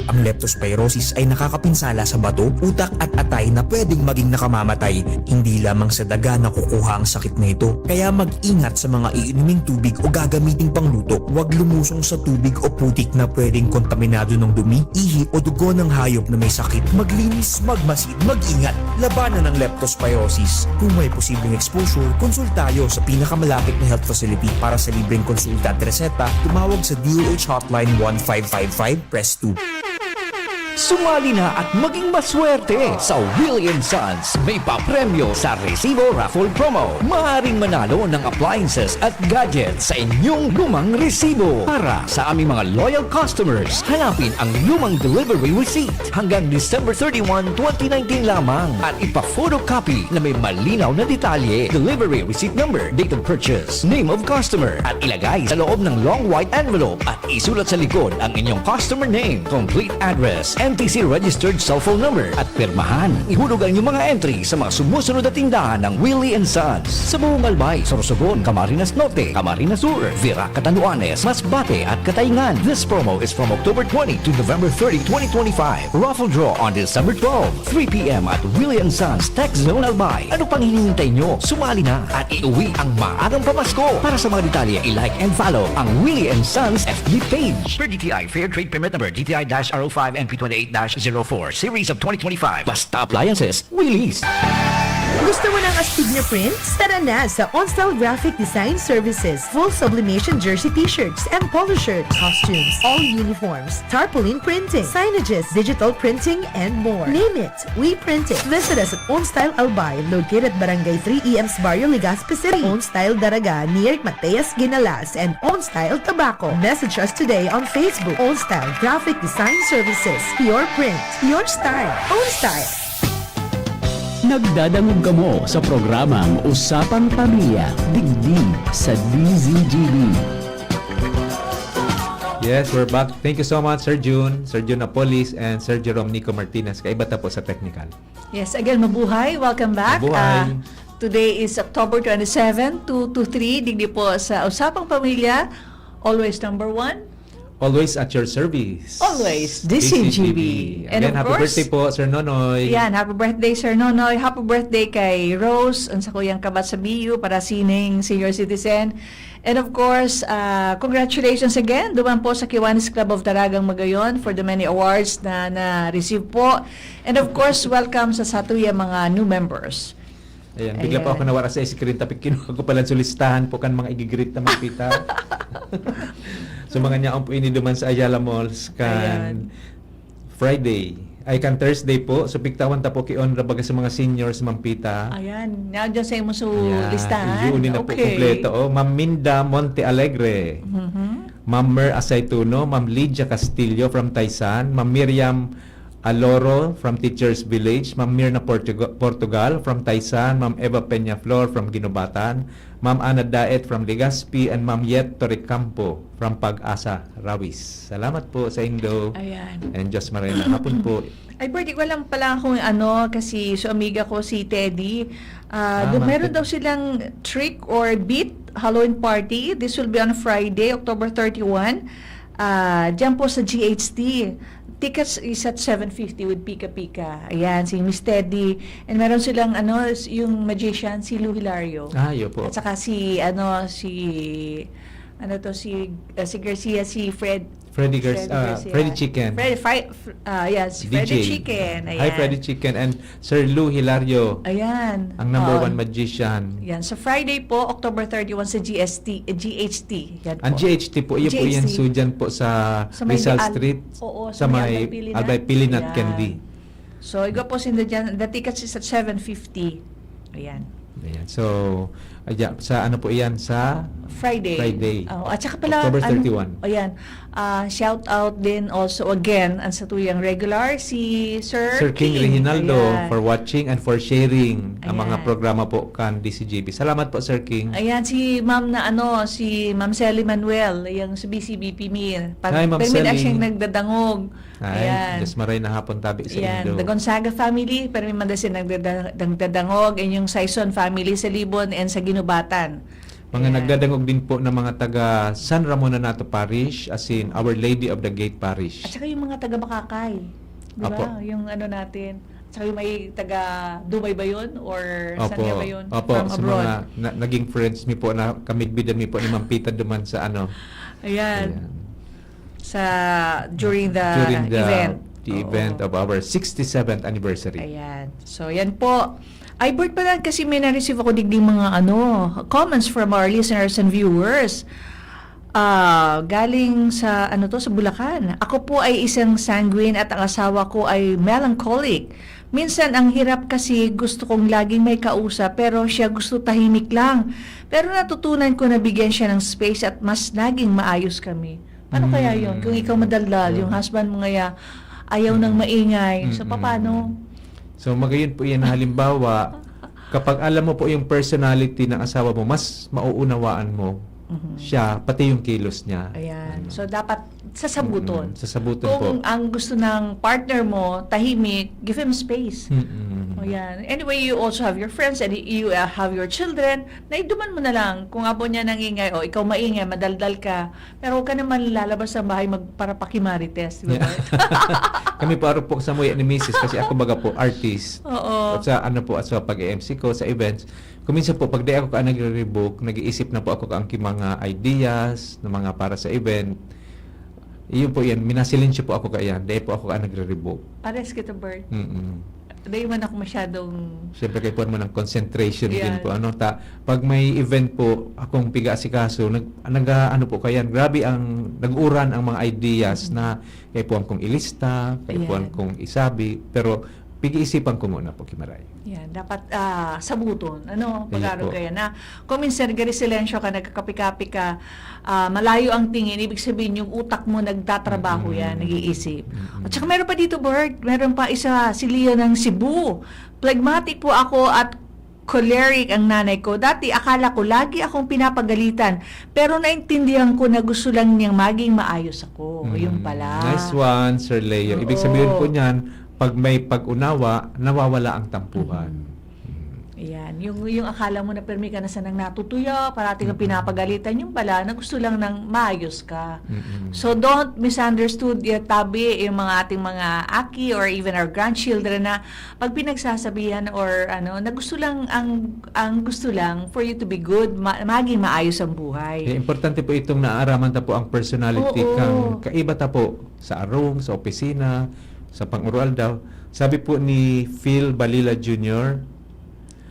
Ang leptospirosis ay nakakapinsala sa bato, utak at atay na pwedeng maging nakamamatay, hindi lamang sa daga nakukuha ang sakit na ito. Kaya mag-ingat sa mga iinuming tubig o gagamiting pangluto. Huwag lumusong sa tubig o putik na pwedeng kontaminado ng dumi, ihi o dugo ng hayop na may sakit. Maglinis, magmasid, mag-ingat. Labanan ang leptospirosis. Kung may posibleng exposure, konsulta tayo sa pinakamalapit na health facility. Para sa libreng konsulta at reseta, tumawag sa D O H Hotline one five five five, press two. Sumali na at maging maswerte sa Willie and Sons. May papremyo sa Resibo Raffle Promo. Maaaring manalo ng appliances at gadgets sa inyong lumang resibo. Para sa aming mga loyal customers, hanapin ang lumang delivery receipt hanggang December thirty-one, twenty nineteen lamang at ipa-photocopy na may malinaw na detalye, delivery receipt number, date of purchase, name of customer, at ilagay sa loob ng long white envelope at isulat sa likod ang inyong customer name, complete address, N T C registered cellphone number, at pirmahan. Ihulog ang inyong mga entry sa mga sumusunod na tindahan ng Willie and Sons sa buong Albay, Sorsogon, Camarines Norte, Camarines Sur, Virac, Catanduanes, Masbate, at Cataingan. This promo is from October twenty to November thirty, twenty twenty-five. Raffle draw on December twelve, three p m at Willie and Sons Tech Zone Albay. Ano pang hinihintay nyo? Sumali na at iuwi ang maagang pamasko. Para sa mga detalye, i-like and follow ang Willie and Sons F B page. Per D T I Fair Trade Permit Number D T I dash R O five N P twenty-eight dash zero four, Series of twenty twenty-five. Basta Appliances, Willie's. Gusto mo ng astig na prints? Tara na sa Onstyle Graphic Design Services. Full sublimation jersey t-shirts and polo shirts, costumes, all uniforms, tarpaulin printing, signages, digital printing, and more. Name it, we print it. Visit us at Onstyle Albay, located at Barangay three E M's Barrio, Legazpi City. Onstyle Daraga, near Mateas Ginalas, and Onstyle Tabaco. Message us today on Facebook. Onstyle Graphic Design Services. Your print, your style, Onstyle. Nagdadangog kamo sa programang Usapang Pamilya, digdi sa D Z G B. Yes, we're back. Thank you so much, Sir Jun, Sir Jun Apolis, and Sir Jerome Nico Martinez. Kaiba ta po sa technical. Yes, again, mabuhay. Welcome back. Mabuhay. Ah, today is October twenty-seven, two two three. Digdi po sa Usapang Pamilya. Always number one. Always at your service. Always, D C G B. And again, of happy course, birthday po, Sir Nonoy. Yan, happy birthday, Sir Nonoy. Happy birthday kay Rose, ang sakuyang kabat sa B U, para sining senior citizen. And of course, ah, congratulations again duman po sa Kiwanis Club of Daragang Magayon for the many awards na na-receive po. And of course, welcome sa satuyang mga new members. Ayan, bigla pa ako nawara sa screen, tapi kinuha ko pala sa listahan po kan mga igigreet na mga pita. So, mga nyaon po ini duman sa Ayala Malls kan Ayan. Friday. Ay, kan Thursday po. So, pigtawan ta po ki Onra baga sa mga seniors, Ma'am Pita. Ayan, nga dyan sa imo sa Ayan, listahan. Yun na po, Okay. Kompleto. Oh. Ma'am Minda Monte Alegre. Mhm. Ma'am Mer Asaytuno, Ma'am Lydia Castillo from Taysan, Ma'am Miriam Aloro from Teachers Village, Ma'am Mirna Portuga-, Portugal from Taysan, Ma'am Eva Peñaflor from Guinobatan, Ma'am Ana Daet from Legazpi, and Ma'am Yet Torrecampo from Pag-asa, Rawis. Salamat po sa indo. Ayan. And Diyos maray na hapon po. Ay, birthday ko lang pala akong ano, kasi so amiga ko si Teddy. Ah, Ah, do-, Ma'am meron Teddy. daw silang trick or beat Halloween party. This will be on Friday, October thirty-one. Ah, diyan po sa G H T. Tickets is at seven fifty with Pika Pika. Ayan, si Miss Teddy. And meron silang, ano, s-, yung magician, si Lou Hilario. Ah, yun po. At saka si, ano, si, ano to, si, uh, si Garcia, si Fred. Freddy Gar-, Freddy ah, Garcia. Freddy Chicken. Fred-, Fri-, Fr-, ah, yes, D J. Freddy Chicken. Hi, Ayan. Freddy Chicken and Sir Lou Hilario. Ayan. Ang number Oo. one magician. Yan. So, Friday po, October thirty-one sa G S T, eh, G H T. Yan Ang po. G H T po, iyo po G H T. yan, so dyan po sa Sa may Rizal Al-, Street, oo, sa sa may may Albay Pilinat. Albay Pilinat Yan. Candy. So, igo po sinda dyan. The tickets is at seven fifty. Ayan. Ayan. So, ayan, sa ano po iyan? Sa Friday. Friday. Oh, at saka pala, October an-, thirty-one. Ayan. Ah, shout out din also again ang satuyang regular, si Sir Sir King King. Reginaldo, Ayan. for watching and for sharing ang mga Ayan. programa po kan D C G B. Salamat po, Sir King. Ayan, si Ma'am na ano, si Ma'am Sally Manuel, yung sa B C B P M I. Pag, Hi, Ma'am permi na Sally. siyang nagdadangog. Ay, Ayan. Diyos maray na hapon tabi sa Ayan, indo. The Gonzaga family, permi man da siya nagdada-, nagdadangog, and yung Saison family sa Libon and sa Guinobatan. Mga Ayan. nagdadangog din po ng mga taga San Ramon Nonato Parish, as in Our Lady of the Gate Parish. At saka yung mga taga Makakay. Di ba? Apo. Yung ano natin. At saka yung may taga Dubai ba yun? Or saan Apo. nga ba yun? Apo, From sa abroad. mga na-, naging friends mi po na kamidbidan mi po ni Ma'am Pita duman sa ano. Ayan. Ayan. Sa, during the During the, event. the Oo. event of our sixty-seventh anniversary. Ayan. So, yan po. Ay, Bert, pala kasi may na-receive ako digding mga, ano, comments from our listeners and viewers. Ah, galing sa, ano 'to, sa Bulacan. "Ako po ay isang sanguine at ang asawa ko ay melancholic. Minsan ang hirap kasi gusto kong laging may kausap, pero siya gusto tahimik lang. Pero natutunan ko na bigyan siya ng space at mas naging maayos kami." Paano kaya 'yon? Kung ikaw madaldal, yung husband mo ngaya ayaw ng maingay. So, papaano? So, magayon po yan. Halimbawa, kapag alam mo po yung personality ng asawa mo, mas mauunawaan mo siya, pati yung kilos niya. Ayan. So, dapat sasabuton. Mm, sasabuton Kung po. ang gusto ng partner mo, tahimik, give him space. Mm-mm. O yan. Anyway, you also have your friends and you uh, have your children. Naiduman mo na lang. Kung abo niya nangingay, o ikaw maingay, madaldal ka. Pero huwag ka naman lalabas sa bahay mag, para pakimarites, di ba? Yeah. Kami po, arog po sa muya ni misis kasi ako baga po, artist. Oo. At sa ano po, at sa pag-M C ko, sa events, kuminsan po, pag di ako ka nagre-rebook, nag-iisip na po ako ka ang mga ideas na mga para sa event. Iyon po yan, minasilensyo po ako kaiyan, di po ako ka nagre-rebook. Pares kita, Bert. Mm-mm. Di man ako masyadong... Siyempre, kaipuhan mo ng concentration din Yan. po. Ano, ta, pag may event po, akong piga-asikaso, nag, nag, ano po kayan, grabe ang, nag-uran ang mga ideas na kaipuhan kong ilista, kaipuhan Ayan. kong isabi, pero pag-iisipan ko muna po, Kimaray. Yan, dapat ah, sabuton. Ano, Kaya pag-aro po. kaya na. Kung minsan, gari silencio ka, nagkakapi-kapi ka, ah, malayo ang tingin, ibig sabihin yung utak mo nagtatrabaho yan, Mm. nag-iisip. Mm. At saka meron pa dito, Bert, meron pa isa, si Leo ng Cebu. "Phlegmatic po ako at choleric ang nanay ko. Dati akala ko lagi akong pinapagalitan, pero naintindihan ko na gusto lang niyang maging maayos ako." Yung Mm. pala. Nice one, Sir Leo. Ibig Oo. Sabihin po niyan, pag may pag-unawa, nawawala ang tampuhan. Mm. Mm. Ayan. Yung, yung akala mo na permi ka na sanang natutuya, parati kang Mm-mm. pinapagalitan, yung pala na gusto lang ng maayos ka. Mm-mm. So don't misunderstood, ya, tabi, yung mga ating mga aki or even our grandchildren na pag pinagsasabihan or ano, na gusto lang, ang, ang gusto lang for you to be good, ma- maging maayos ang buhay. Eh, importante po itong naaaraman ta po ang personality Oo. kang kaiba ta po sa arong, sa opisina, sa pang-urualdaw. Sabi po ni Phil Balila Junior,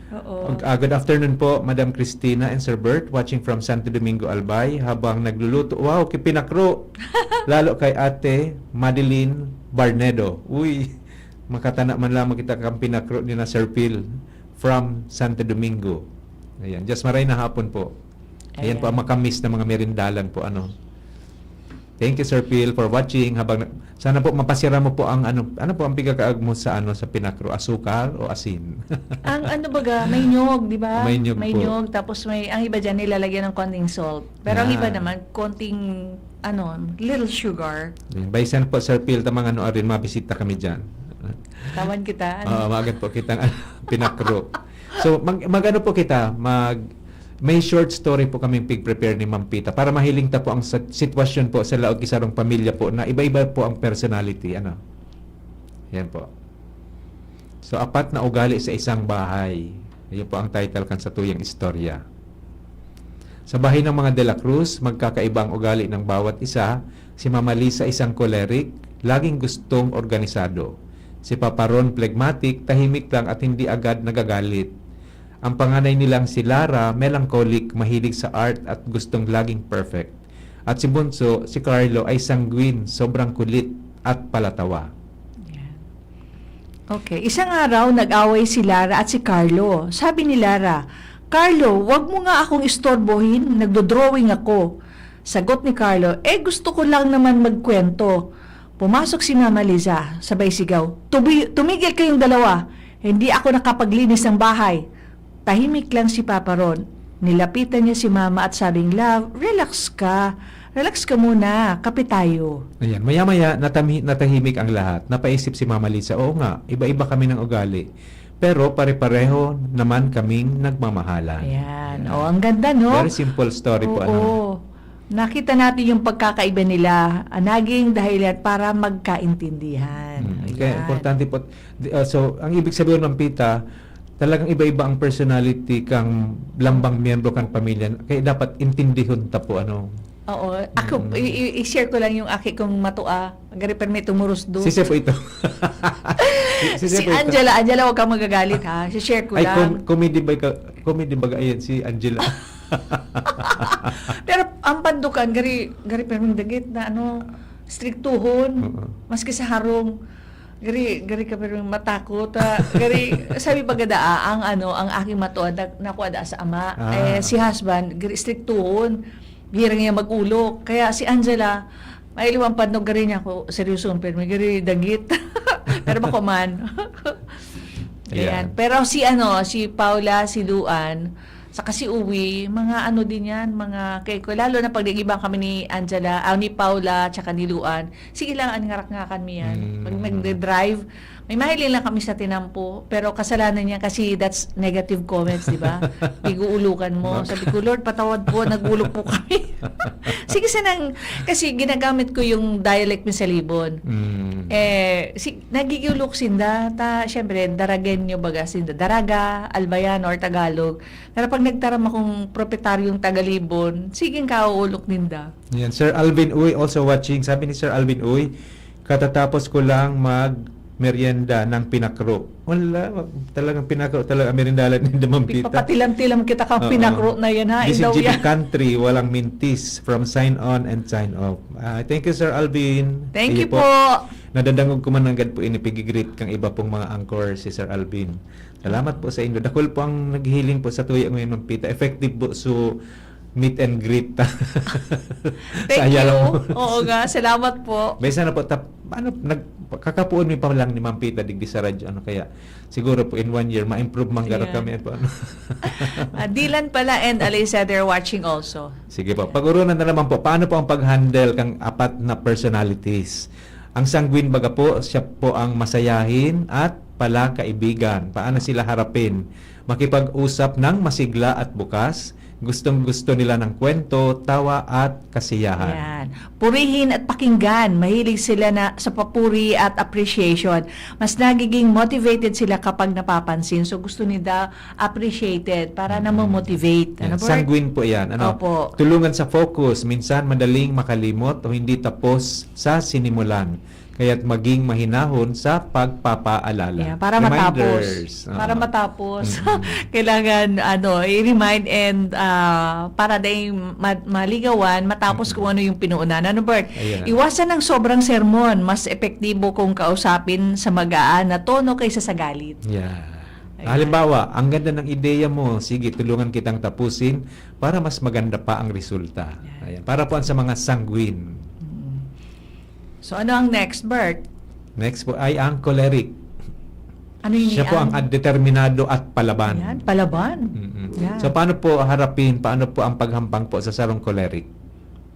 Oo. "Ah, good afternoon po, Madam Cristina and Sir Bert, watching from Santo Domingo, Albay, habang nagluluto." Wow, kipinakro! Lalo kay Ate Madeline Barnedo. Uy, makatana man lamang kita kang pinakro ni na Sir Phil from Santo Domingo. Ayan, just maray na hapon po. Ayan po ang Ayan. makamis na mga merindalan po, ano. Thank you, Sir Phil, for watching. Habang na- sana po mapasira mo po ang ano, ano po ang pigkakaag mo sa ano, sa pinakro, asukal o asin? Ang ano baga, may nyog, di ba? May nyog May po. nyog, tapos may, ang iba dyan nilalagyan ng konting salt. Pero ang Ah. iba naman, konting, ano, little sugar. Ayan, baysan po, Sir Phil, tamang ano, arin, mabisita kami dyan. Tawan kita. Ano? Oo, maagat po kitang pinakro. So, mag, mag-ano po kita, mag, may short story po kaming pig-prepare ni Ma'am Pita para mahiling ta po ang sa, sitwasyon po sa laog ki sarong pamilya po na iba-iba po ang personality. Ano? Yan po. So, apat na ugali sa isang bahay. Yun po ang title kan satuyang istorya. Sa bahay ng mga De La Cruz, magkakaiba ang ugali ng bawat isa. Si Mama Lisa, isang choleric, laging gustong organisado. Si Papa Ron, phlegmatic, tahimik lang at hindi agad nagagalit. Ang panganay nilang si Lara, melancholic, mahilig sa art at gustong laging perfect. At si Bunso, si Carlo, ay sanguine, sobrang kulit at palatawa. Yan. Okay. Isang araw, nag-away si Lara at si Carlo. Sabi ni Lara, "Carlo, wag mo nga akong istorbohin, nagdo-drawing ako." Sagot ni Carlo, "Eh, gusto ko lang naman magkwento." Pumasok si Mama Liza, sabay sigaw, "Tubi-, tumigil kayong dalawa! Hindi ako nakapaglinis ng bahay." Tahimik lang si Papa Ron. Nilapitan niya si Mama at sabing, "Love, relax ka. Relax ka muna. Kape tayo." Ayan, maya-maya, natami-, natahimik ang lahat. Napaisip si Mama Lisa, "Oo nga, iba-iba kami ng ugali. Pero pare-pareho naman kaming nagmamahalan." Ayan. Ayan. Oh, ang ganda, no? Very simple story po, Oo. Ano? Nakita natin yung pagkakaiba nila, ah, naging dahilan para magkaintindihan. Mm, kaya Ayan. importante po. Di, ah, so, ang ibig sabihin, Ma'am Pita, talagang iba-iba ang personality kang lambang miyembro kang pamilya. Kaya dapat intindihon ta po, ano. Oo. Ako, Mm. i- i- i-share ko lang yung aki kong matua. Gari permi tumurusdo. Sisi po ito. Si Sisi po ito. Angela, Angela, huwag kang magagalit, ha? Si-share ko Ay, lang. com- comedy ba ka? Comedy ba? Ayan, si Angela. Pero ang pandukan, gari, gari perming dagit na ano, striktuhon, Oo. maski sa harong, gari, gari ka perming matakot. Ah, gari, sabi baga daa, ang ano, ang aking matuad, na, nakuha daa sa ama, Ah. eh, si husband, gari striktuhon, bihira niya mag-ulok. Kaya si Angela, may liwang pandog gari niya ako, seryoso, pero may gari dagit. Pero bako man. Ganyan. Ayan. Pero si ano, si Paula, si Luan, saka si Uwi, mga ano din yan, mga kay ko. Lalo na pag nag-iba kami ni Angela, ah, ni Paula, tsaka ni Luan, sige lang, ang ngarak-ngakan mi yan. Mm. Pag nagde-drive, may mahiling lang kami sa tinampo, pero kasalanan niya kasi that's negative comments, di ba? Pig-uulukan mo. Bak- Sabi ko, "Lord, patawad po, nag-ulok po kami." Sige, sanang, kasi ginagamit ko yung dialect mi sa Libon. Mm. Eh, si, nagigulok sinda, ta, syempre, Daragenyo baga sinda. Daraga, Albayan, or Tagalog. Pero pag nagtaram akong propetaryong taga-Libon, sige ang kauulok ninda. Yan, Sir Alvin Uy also watching. Sabi ni Sir Alvin Uy, "Katatapos ko lang mag merienda ng pinakro." Wala, talagang pinakro talaga ang meriendalan ni Ma'am Pita. Papatilam-tilam kita kang Oo. pinakro na yan, ha? This is Indaw G B yan. Country, walang mintis. From sign on and sign off. Ah, thank you, Sir Alvin. Thank Iyo you po. Nadadangog ko man nanggad po ini pigigreet kang iba pong mga anchor si Sir Alvin. Salamat po sa inyo. Dakul po ang naghiling po sa tuya ngayon, Ma'am Pita. Effective po so meet and greet. Thank Saya you. lang. Oo nga, salamat po. May sana po, tap, ano, nag, kakapuon mi pa lang ni Ma'am Pita digdi sa radyo, ano kaya, siguro po in one year, ma-improve man garo Ayan. kami. Ano, ano. Ah, Dylan pala and Alaysa, they're watching also. Sige po, pag-urunan na naman po, paano po ang pag-handle kang apat na personalities? Ang sanguine baga po, siya po ang masayahin at pala kaibigan. Paano sila harapin? Makipag-usap ng masigla at bukas, gustong-gusto nila ng kwento, tawa at kasiyahan. Yan. Purihin at pakinggan. Mahilig sila na sa papuri at appreciation. Mas nagiging motivated sila kapag napapansin. So gusto nila appreciated para Mm. namo-motivate. Yan. Ano, Bert? Sanguine po yan. Ano? Opo. Tulungan sa focus. Minsan madaling makalimot o hindi tapos sa sinimulan. Kaya't maging mahinahon sa pagpapaalala. Yeah, para matapos. Reminders. Para Oo. matapos. Mm-mm. Kailangan, ano, i-remind and ah, para dahil ma- maligawan, matapos Mm-mm. kung ano yung pinuunan. Ano, Bert? Ayan. Iwasan ng sobrang sermon. Mas epektibo kung kausapin sa magaan na tono kaysa sa galit. Yeah. Ayan. Halimbawa, ang ganda ng ideya mo, sige, tulungan kitang tapusin para mas maganda pa ang resulta. Yan. Ayan. Para po sa mga sanguine. Mm. So, ano ang next, Bert? Next po ay ang choleric. Ano yung Siya po ang ad-, determinado at palaban. Yan, palaban. Mm-mm. Yan. So, paano po harapin, paano po ang paghampang po sa sarong choleric?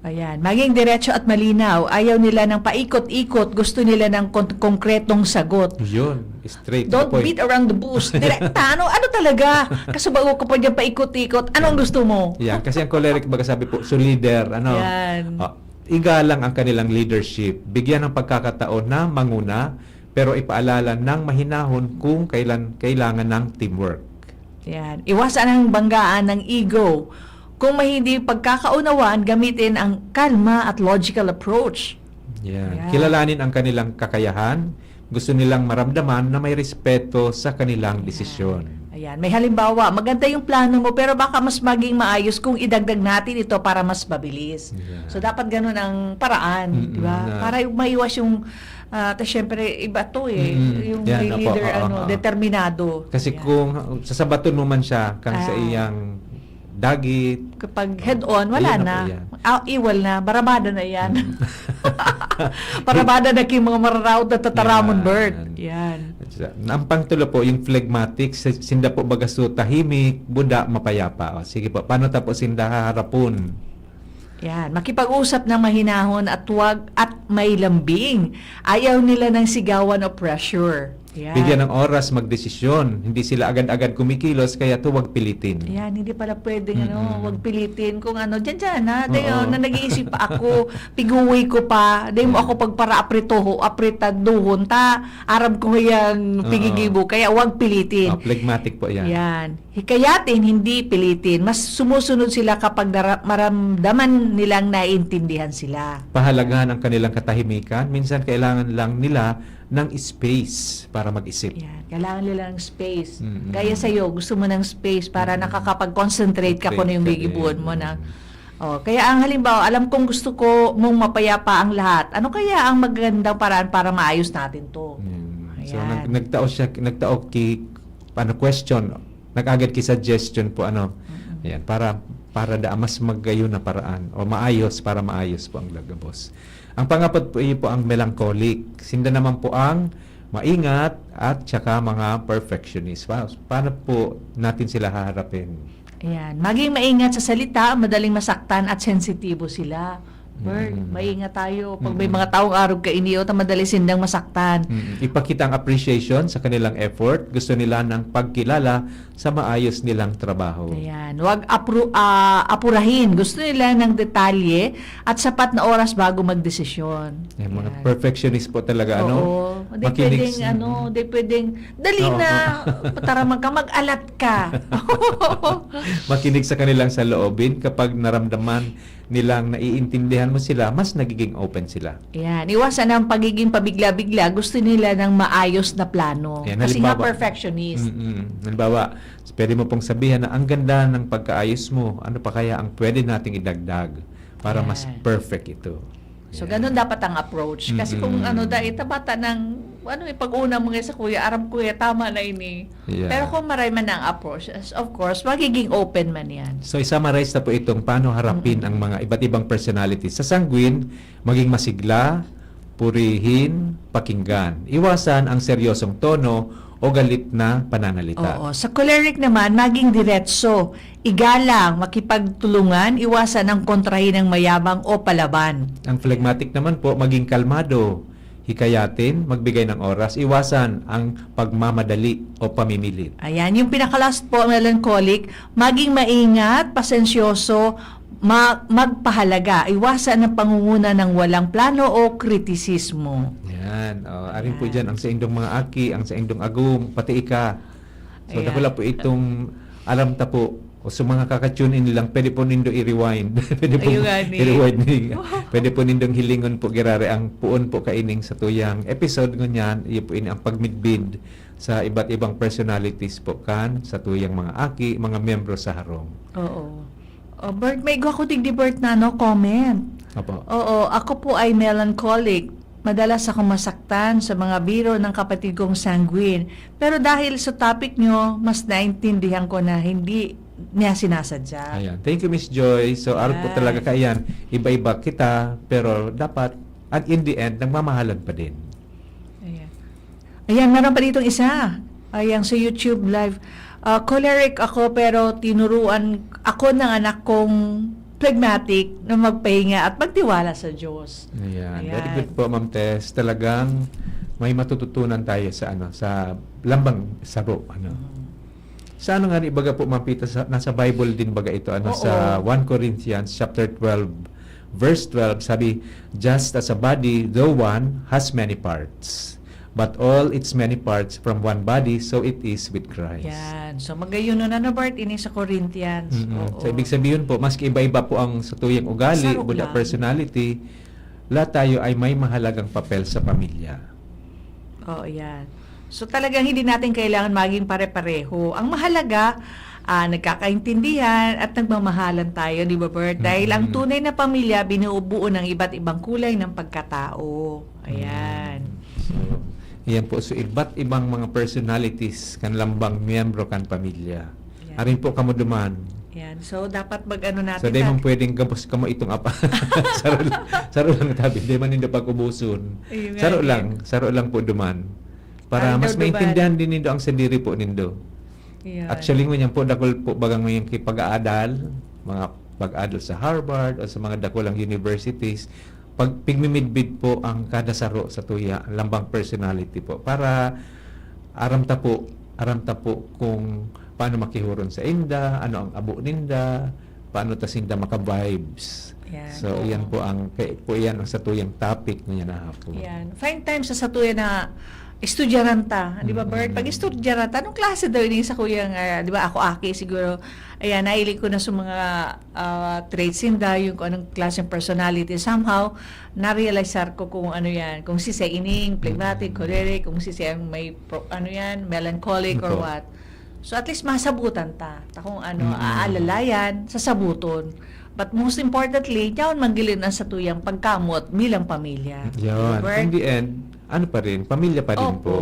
Ayan. Maging diretso at malinaw. Ayaw nila ng paikot-ikot. Gusto nila ng kon- konkretong sagot. Yun, straight to Don't the point. beat around the bush. Direkta, ano, ano talaga? Kasi bago ka pa dyan paikot-ikot. Anong gusto mo? Yan, kasi ang choleric, baga sabi po, so leader, ano, Yan. ah, igalang ang kanilang leadership. Bigyan ng pagkakataon na manguna, pero ipaalala ng mahinahon kung kailan kailangan ng teamwork. Yan. Iwasan ang banggaan ng ego. Kung may hindi pagkakaunawaan, gamitin ang kalma at logical approach. Yan. Yan. Kilalanin ang kanilang kakayahan. Gusto nilang maramdaman na may respeto sa kanilang Yan. desisyon. Ayan. May halimbawa, maganda yung plano mo, pero baka mas maging maayos kung idagdag natin ito para mas mabilis. Yan. So, dapat ganun ang paraan, Mm-mm, di ba? na Para maiwas yung, ah, ta, syempre, iba to eh. Mm-mm. Yung Yan, may opo, leader, oo, ano, oo. determinado. Kasi Yan. kung sasabaton mo man siya kang sa Ah. iyang dagit, Kapag head-on, wala Ayan na na. po yan. Ah, iwal na. Barabada na yan. Mm. Barabada na kayong mga mararaot na tataramon, Yan. Bert. Yan. Ang pangtulo po, yung phlegmatic, si-, sinda po baga so tahimik, buda, mapayapa. O, sige po, paano tapos sinda haharapon? Yan. Makipag-usap ng mahinahon at wag at may lambing. Ayaw nila ng sigawan o pressure. Yan. Bigyan ng oras magdesisyon. Hindi sila agad-agad kumikilos, kaya to wag pilitin. Yan, hindi pala pwedeng ano, Mm-mm. wag pilitin kung ano, dyan dyan ha, dayo Oo. na nag-iisip pa ako, piguwi ko pa, dahil mo Mm. ako pagpara-apritoho, apritaduhon ta, aram ko yang Oo. pigigibo, kaya wag pilitin. Ah, phlegmatic po yan. Yan. Hikayatin, hindi pilitin. Mas sumusunod sila kapag nara- maramdaman nilang naiintindihan sila. Pahalagahan ang kanilang katahimikan. Minsan kailangan lang nila ng space para mag-isip. Yan. Kailangan nila ng space. Mm-mm. Gaya sa'yo, gusto mo ng space para Mm-mm. nakakapag-concentrate ka kung ano yung Concentrate ka gigibuan din. mo na. Mm. Oh, kaya ang halimbawa, alam kong gusto ko mong mapayapa ang lahat. Ano kaya ang magandang paraan para maayos natin to? Mm. So, Ayan. nag- nagtao siya, nagtao ki, ano, question, nag-agad ki suggestion po, ano, Mm-mm. ayan, para, para da mas magayon na paraan o maayos, para maayos po ang lagabos. Ang pangapat po, iyo po ang melancholic. Sinda naman po ang maingat at saka mga perfectionist. Pa- paano po natin sila haharapin? Ayan. Maging maingat sa salita, madaling masaktan at sensitibo sila. Bert, Mm. maingat tayo. Pag may Mm. mga taong arog kaini, o, ta madali sindang masaktan. Mm. Ipakita ang appreciation sa kanilang effort. Gusto nila ng pagkilala sa maayos nilang trabaho. Ayan. Huwag apru- ah, apurahin. Gusto nila ng detalye at sapat na oras bago magdesisyon. Yung mga Ayan. perfectionist po talaga, ano? Oo. Di Makinig pwedeng, sa- ano, di pwedeng, dali Oo. na, pataraman ka, mag-alat ka. Makinig sa kanilang saloobin kapag naramdaman nilang naiintindihan mo sila, mas nagiging open sila. Ayan. Iwasan ang pagiging pabigla-bigla. Gusto nila ng maayos na plano. Ayan, Kasi nga halimbawa, perfectionist. Mm-mm. Halimbawa, pwede mo pong sabihan na, "Ang ganda ng pagkaayos mo. Ano pa kaya ang pwede nating idagdag para mas Ayan. perfect ito?" So, Ayan. ganun dapat ang approach. Kasi kung Mm-mm. ano, dahil ito bata ng, ano, ipag-una mo nga sa kuya, aram kuya, tama na ini. Yeah. Pero kung maray man na ang approach, as- of course, magiging open man yan. So, i-summarize na po itong paano harapin Mm-mm. ang mga iba't ibang personality. Sa sanguine, maging masigla, purihin, pakinggan. Iwasan ang seryosong tono o galit na pananalita. Oo. Sa choleric naman, maging diretso, igalang, makipagtulungan, iwasan ang kontrahin ng mayabang o palaban. Ang phlegmatic naman po, maging kalmado, hikayatin, magbigay ng oras, iwasan ang pagmamadali o pamimilit. Ayan, yung pinaka-last po, melancholic, maging maingat, pasensyoso, ma- magpahalaga, iwasan ang pangunguna ng walang plano o kritisismo. Yan. O, arin po Yan. dyan ang saindong mga aki, ang saindong agom, pati ika. So, Ayan. dakula po itong alam ta po. O sa mga kaka-tune in lang, pwede po nindo i-rewind. Pwede po Ayun nga ni. i-rewind ni. Pwede po nindong hilingon po, girare, ang puon po kaining sa tuyang episode ngunyan. Iyo po ini ang pagmidbid sa iba't ibang personalities po kan sa tuyang mga aki, mga miyembro sa harong. Oo. O, Bert, may igwa ko digdi, Bert, na, no, comment. Opo. Oo, ako po ay melancholic. Madalas ako masaktan sa mga biro ng kapatid kong sanguine. Pero dahil sa topic nyo, mas naintindihan ko na hindi niya sinasadya. Ayan. Thank you, Miss Joy. So, arog po Ayan. talaga kaiyan. Iba-iba kita, pero dapat, at in the end, nagmamahalan pa din. Ayan. Ayan, meron pa ditong isa. Ayan, sa YouTube live. Ah, choleric ako, pero tinuruan ako ng anak kong phlegmatic na magpahinga at magtiwala sa Diyos. Ayan. Ayan. Very good po, Ma'am Tess. Talagang may matututunan tayo sa, ano, sa lambang saro, ano. Mm. Sa ano nga ni, baga po, Ma'am Pita, sa, nasa Bible din baga ito, ano, Oo. Sa one Corinthians chapter twelve, verse twelve, sabi, "Just as a body, though one, has many parts, but all its many parts from one body, so it is with Christ." Yan. So, magayon nun, ano, Bart? Ini sa Corinthians. Mm-mm. Oo. So, ibig sabihin po, maski iba-iba po ang satuyang ugali, Saro buda lang. Personality, lahat tayo ay may mahalagang papel sa pamilya. Oo, yan. So, talagang hindi natin kailangan maging pare-pareho. Ang mahalaga, ah, nagkakaintindihan at nagmamahalan tayo, di ba, Bert? Dahil ang Mm-mm. tunay na pamilya, binubuo ng iba't ibang kulay ng pagkatao. Ayan. So, iyan po. So, iba't ibang mga personalities kan lambang miyembro kan pamilya. Ayan. Arin po kamo duman. Ayan. So, dapat mag-ano natin. So, di man nag- pwedeng gabos kamo itong apa. Saro lang, saro lang tabi. Di man nindo pag-ubuson. Ayun nga, Saro eh. lang, saro lang po duman. Para Ayaw mas daw maintindihan duman. din nindo ang sadiri po nindo. Ayan. Actually, ngunyan po, dakul po bagang ngayong kipag-aadal, mga pag-adal sa Harvard o sa mga dakulang universities, pag pigmimidbid po ang kada saro sa tuya, lambang personality po. Para aram ta po, aram ta po kung paano makihuron sa inda, ano ang abo ninda, paano ta sinda maka-vibes. Yan, So, oo. Iyan po ang, kay, po iyan ang satuyang topic niya na hapon. Yan. Find time sa satuya na Estudyaran ta, di ba, Bert? Mm. Pag-estudyaran ta, anong klase daw ini sa kuyang, ah, di ba, ako aki siguro, ayan, naili ko na sa mga, ah, traits ninda, yung kung anong klaseng personality. Somehow, na-realize ko kung ano yan, kung si sa ining, phlegmatic, Mm. choleric, kung si ang may, pro- ano yan, melancholic or Opo. what. So, at least masabutan ta. Ta kung ano, Mm. aalalayan, sasabuton. But most importantly, yaon manggilin ang satuyang pagkamot bilang pamilya. Yan. Bert? In the end, ano pa rin, pamilya pa rin Opo. po.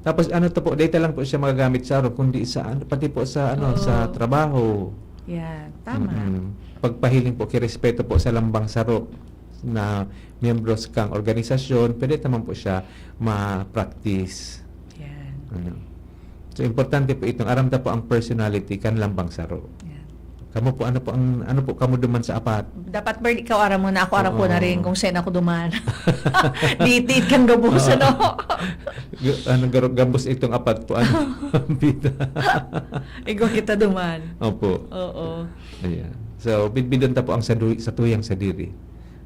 Tapos ano to po, data lang po siya magagamit sa araw, kundi sa ano, pati po sa ano, Oo. sa trabaho. Yan, tama. Mm-mm. Pagpahiling po, kirespeto po sa lambang saro na miyembros kang organisasyon, pwede naman po siya ma-practice. Yan. Ano. So, importante po itong aram ta po ang personality kan lambang saro. Yan. Kamo po, ano po ang, ano po, kamo duman sa apat? Dapat, Bert, ikaw aram mo na, ako aram ko na Oo. rin kung saan ako duman. Diit-diit kang gabos, Oo. ano? Gu- ano, garo- gabos itong apat po, ano? Bida. Igwa kita duman. Opo. Oo. Ayan. So, bidbidan ta po ang sa, du- sa tuyang sadiri.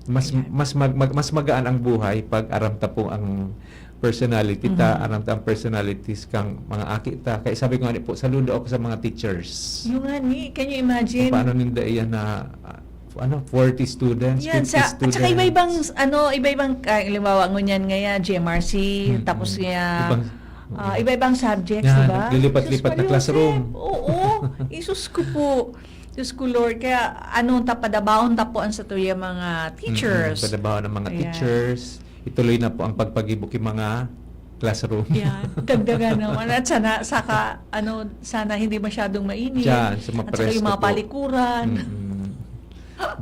Mas, Ayan. mas, mag, mag, mas magaan ang buhay pag aram ta po ang personality ta, Mhm. aram ta ang personalities kang mga aki ta. Kaya sabi ko nga ni po, saludo ako sa mga teachers. Yung nga ni, can you imagine? Kung paano ninda iyan na, ah, ano, forty students, Yan, fifty sa, at saka students. iba-ibang, ano, iba-ibang, ah, halimbawa, ngunyan nga yan, G M R C, Mm-mm. tapos nga, Ibang, ah, mm. iba-ibang subjects, Yan, di ba? Naglilipat-lipat Diyos ko, na classroom. Joseph, oo, Isus ko po. Diyos ko, Lord, kaya ano, ta, padabahon ta po ang satuyang mga teachers. Mm-mm, padabahon ang mga Ayan. teachers. Ituloy na po ang pagpagibo ki mga classroom. Yan, dagdagan naman. At sana, saka, ano, sana hindi masyadong mainit. Diyan, sa mga At saka yung presko mga po. palikuran. Mm-mm.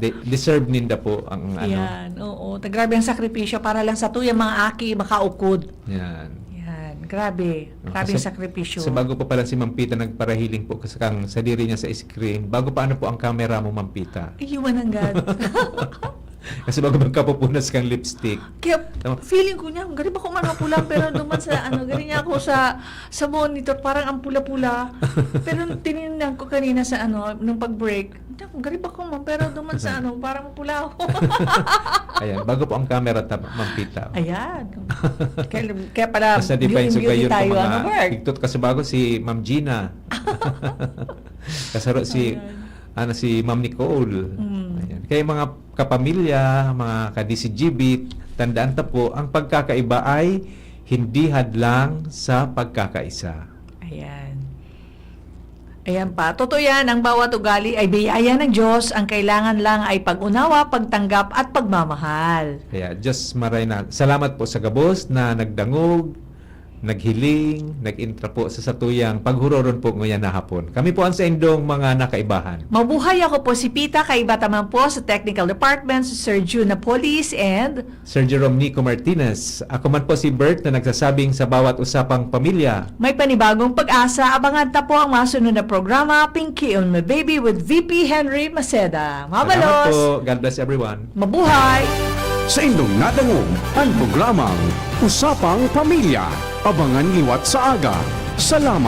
De- deserve ninda po ang ano. Yan, oo. Ta, grabe ang sakripisyo para lang satuyang mga aki makaukod. Yan. Yan, grabe. Oh, Grabe kasi, ang sakripisyo. Kasi bago pa pala si Ma'am Pita nagparahiling po kasi kang sadiri niya sa screen, bago pa ano po ang camera mo, Ma'am Pita? Ay, human ang gad. Kasi bago magkapupunas kang lipstick. Kaya Tama. feeling ko niya, gari ba ko man mapula, pero duman sa, ano, gari niya ako sa, sa monitor, parang ang pula-pula. Pero tinignan ko kanina sa, ano, nung pag-break, "Naku, gari ba ko man, pero duman sa, ano, parang mapula ako." Ayan, bago po ang camera, ta-, Ma'am Pita. Ayan. Kaya, kaya pala, Basta di pa yung beauty, beauty sugayon ko tayo, mga ano, Bert? Higtot kasi bago si Ma'am Gina. Kasaro si, Ayan. ano, si Ma'am Nicole. Mm. Ayan. Kaya mga kapamilya, mga ka-D C G B, tandaan ta po, ang pagkakaiba ay hindi hadlang sa pagkakaisa. Ayan. Ayan pa. Totoo yan, ang bawat ugali ay biyaya ng Diyos. Ang kailangan lang ay pag-unawa, pagtanggap, at pagmamahal. Kaya, Diyos maray na. Salamat po sa gabos na nagdangog, naghiling, nag-intra po sa satuyang paghuroron po nguyan na hapon. Kami po ang saindong mga nakaibahan. Mabuhay, ako po si Pita, kaiba ta man po sa Technical Department, si Sir Jun Napolis, and Sir Jerome Nico Martinez. Ako man po si Bert na nagsasabing sa bawat usapang pamilya. May panibagong pag-asa, abangan ta po ang masunod na programa, Pinky on My Baby with V P Henry Maceda. Salamat Mabalos! po. God bless everyone. Mabuhay! Saindong nadangog an programang Usapang Pamilya. Abangan liwat sa aga. Salamat.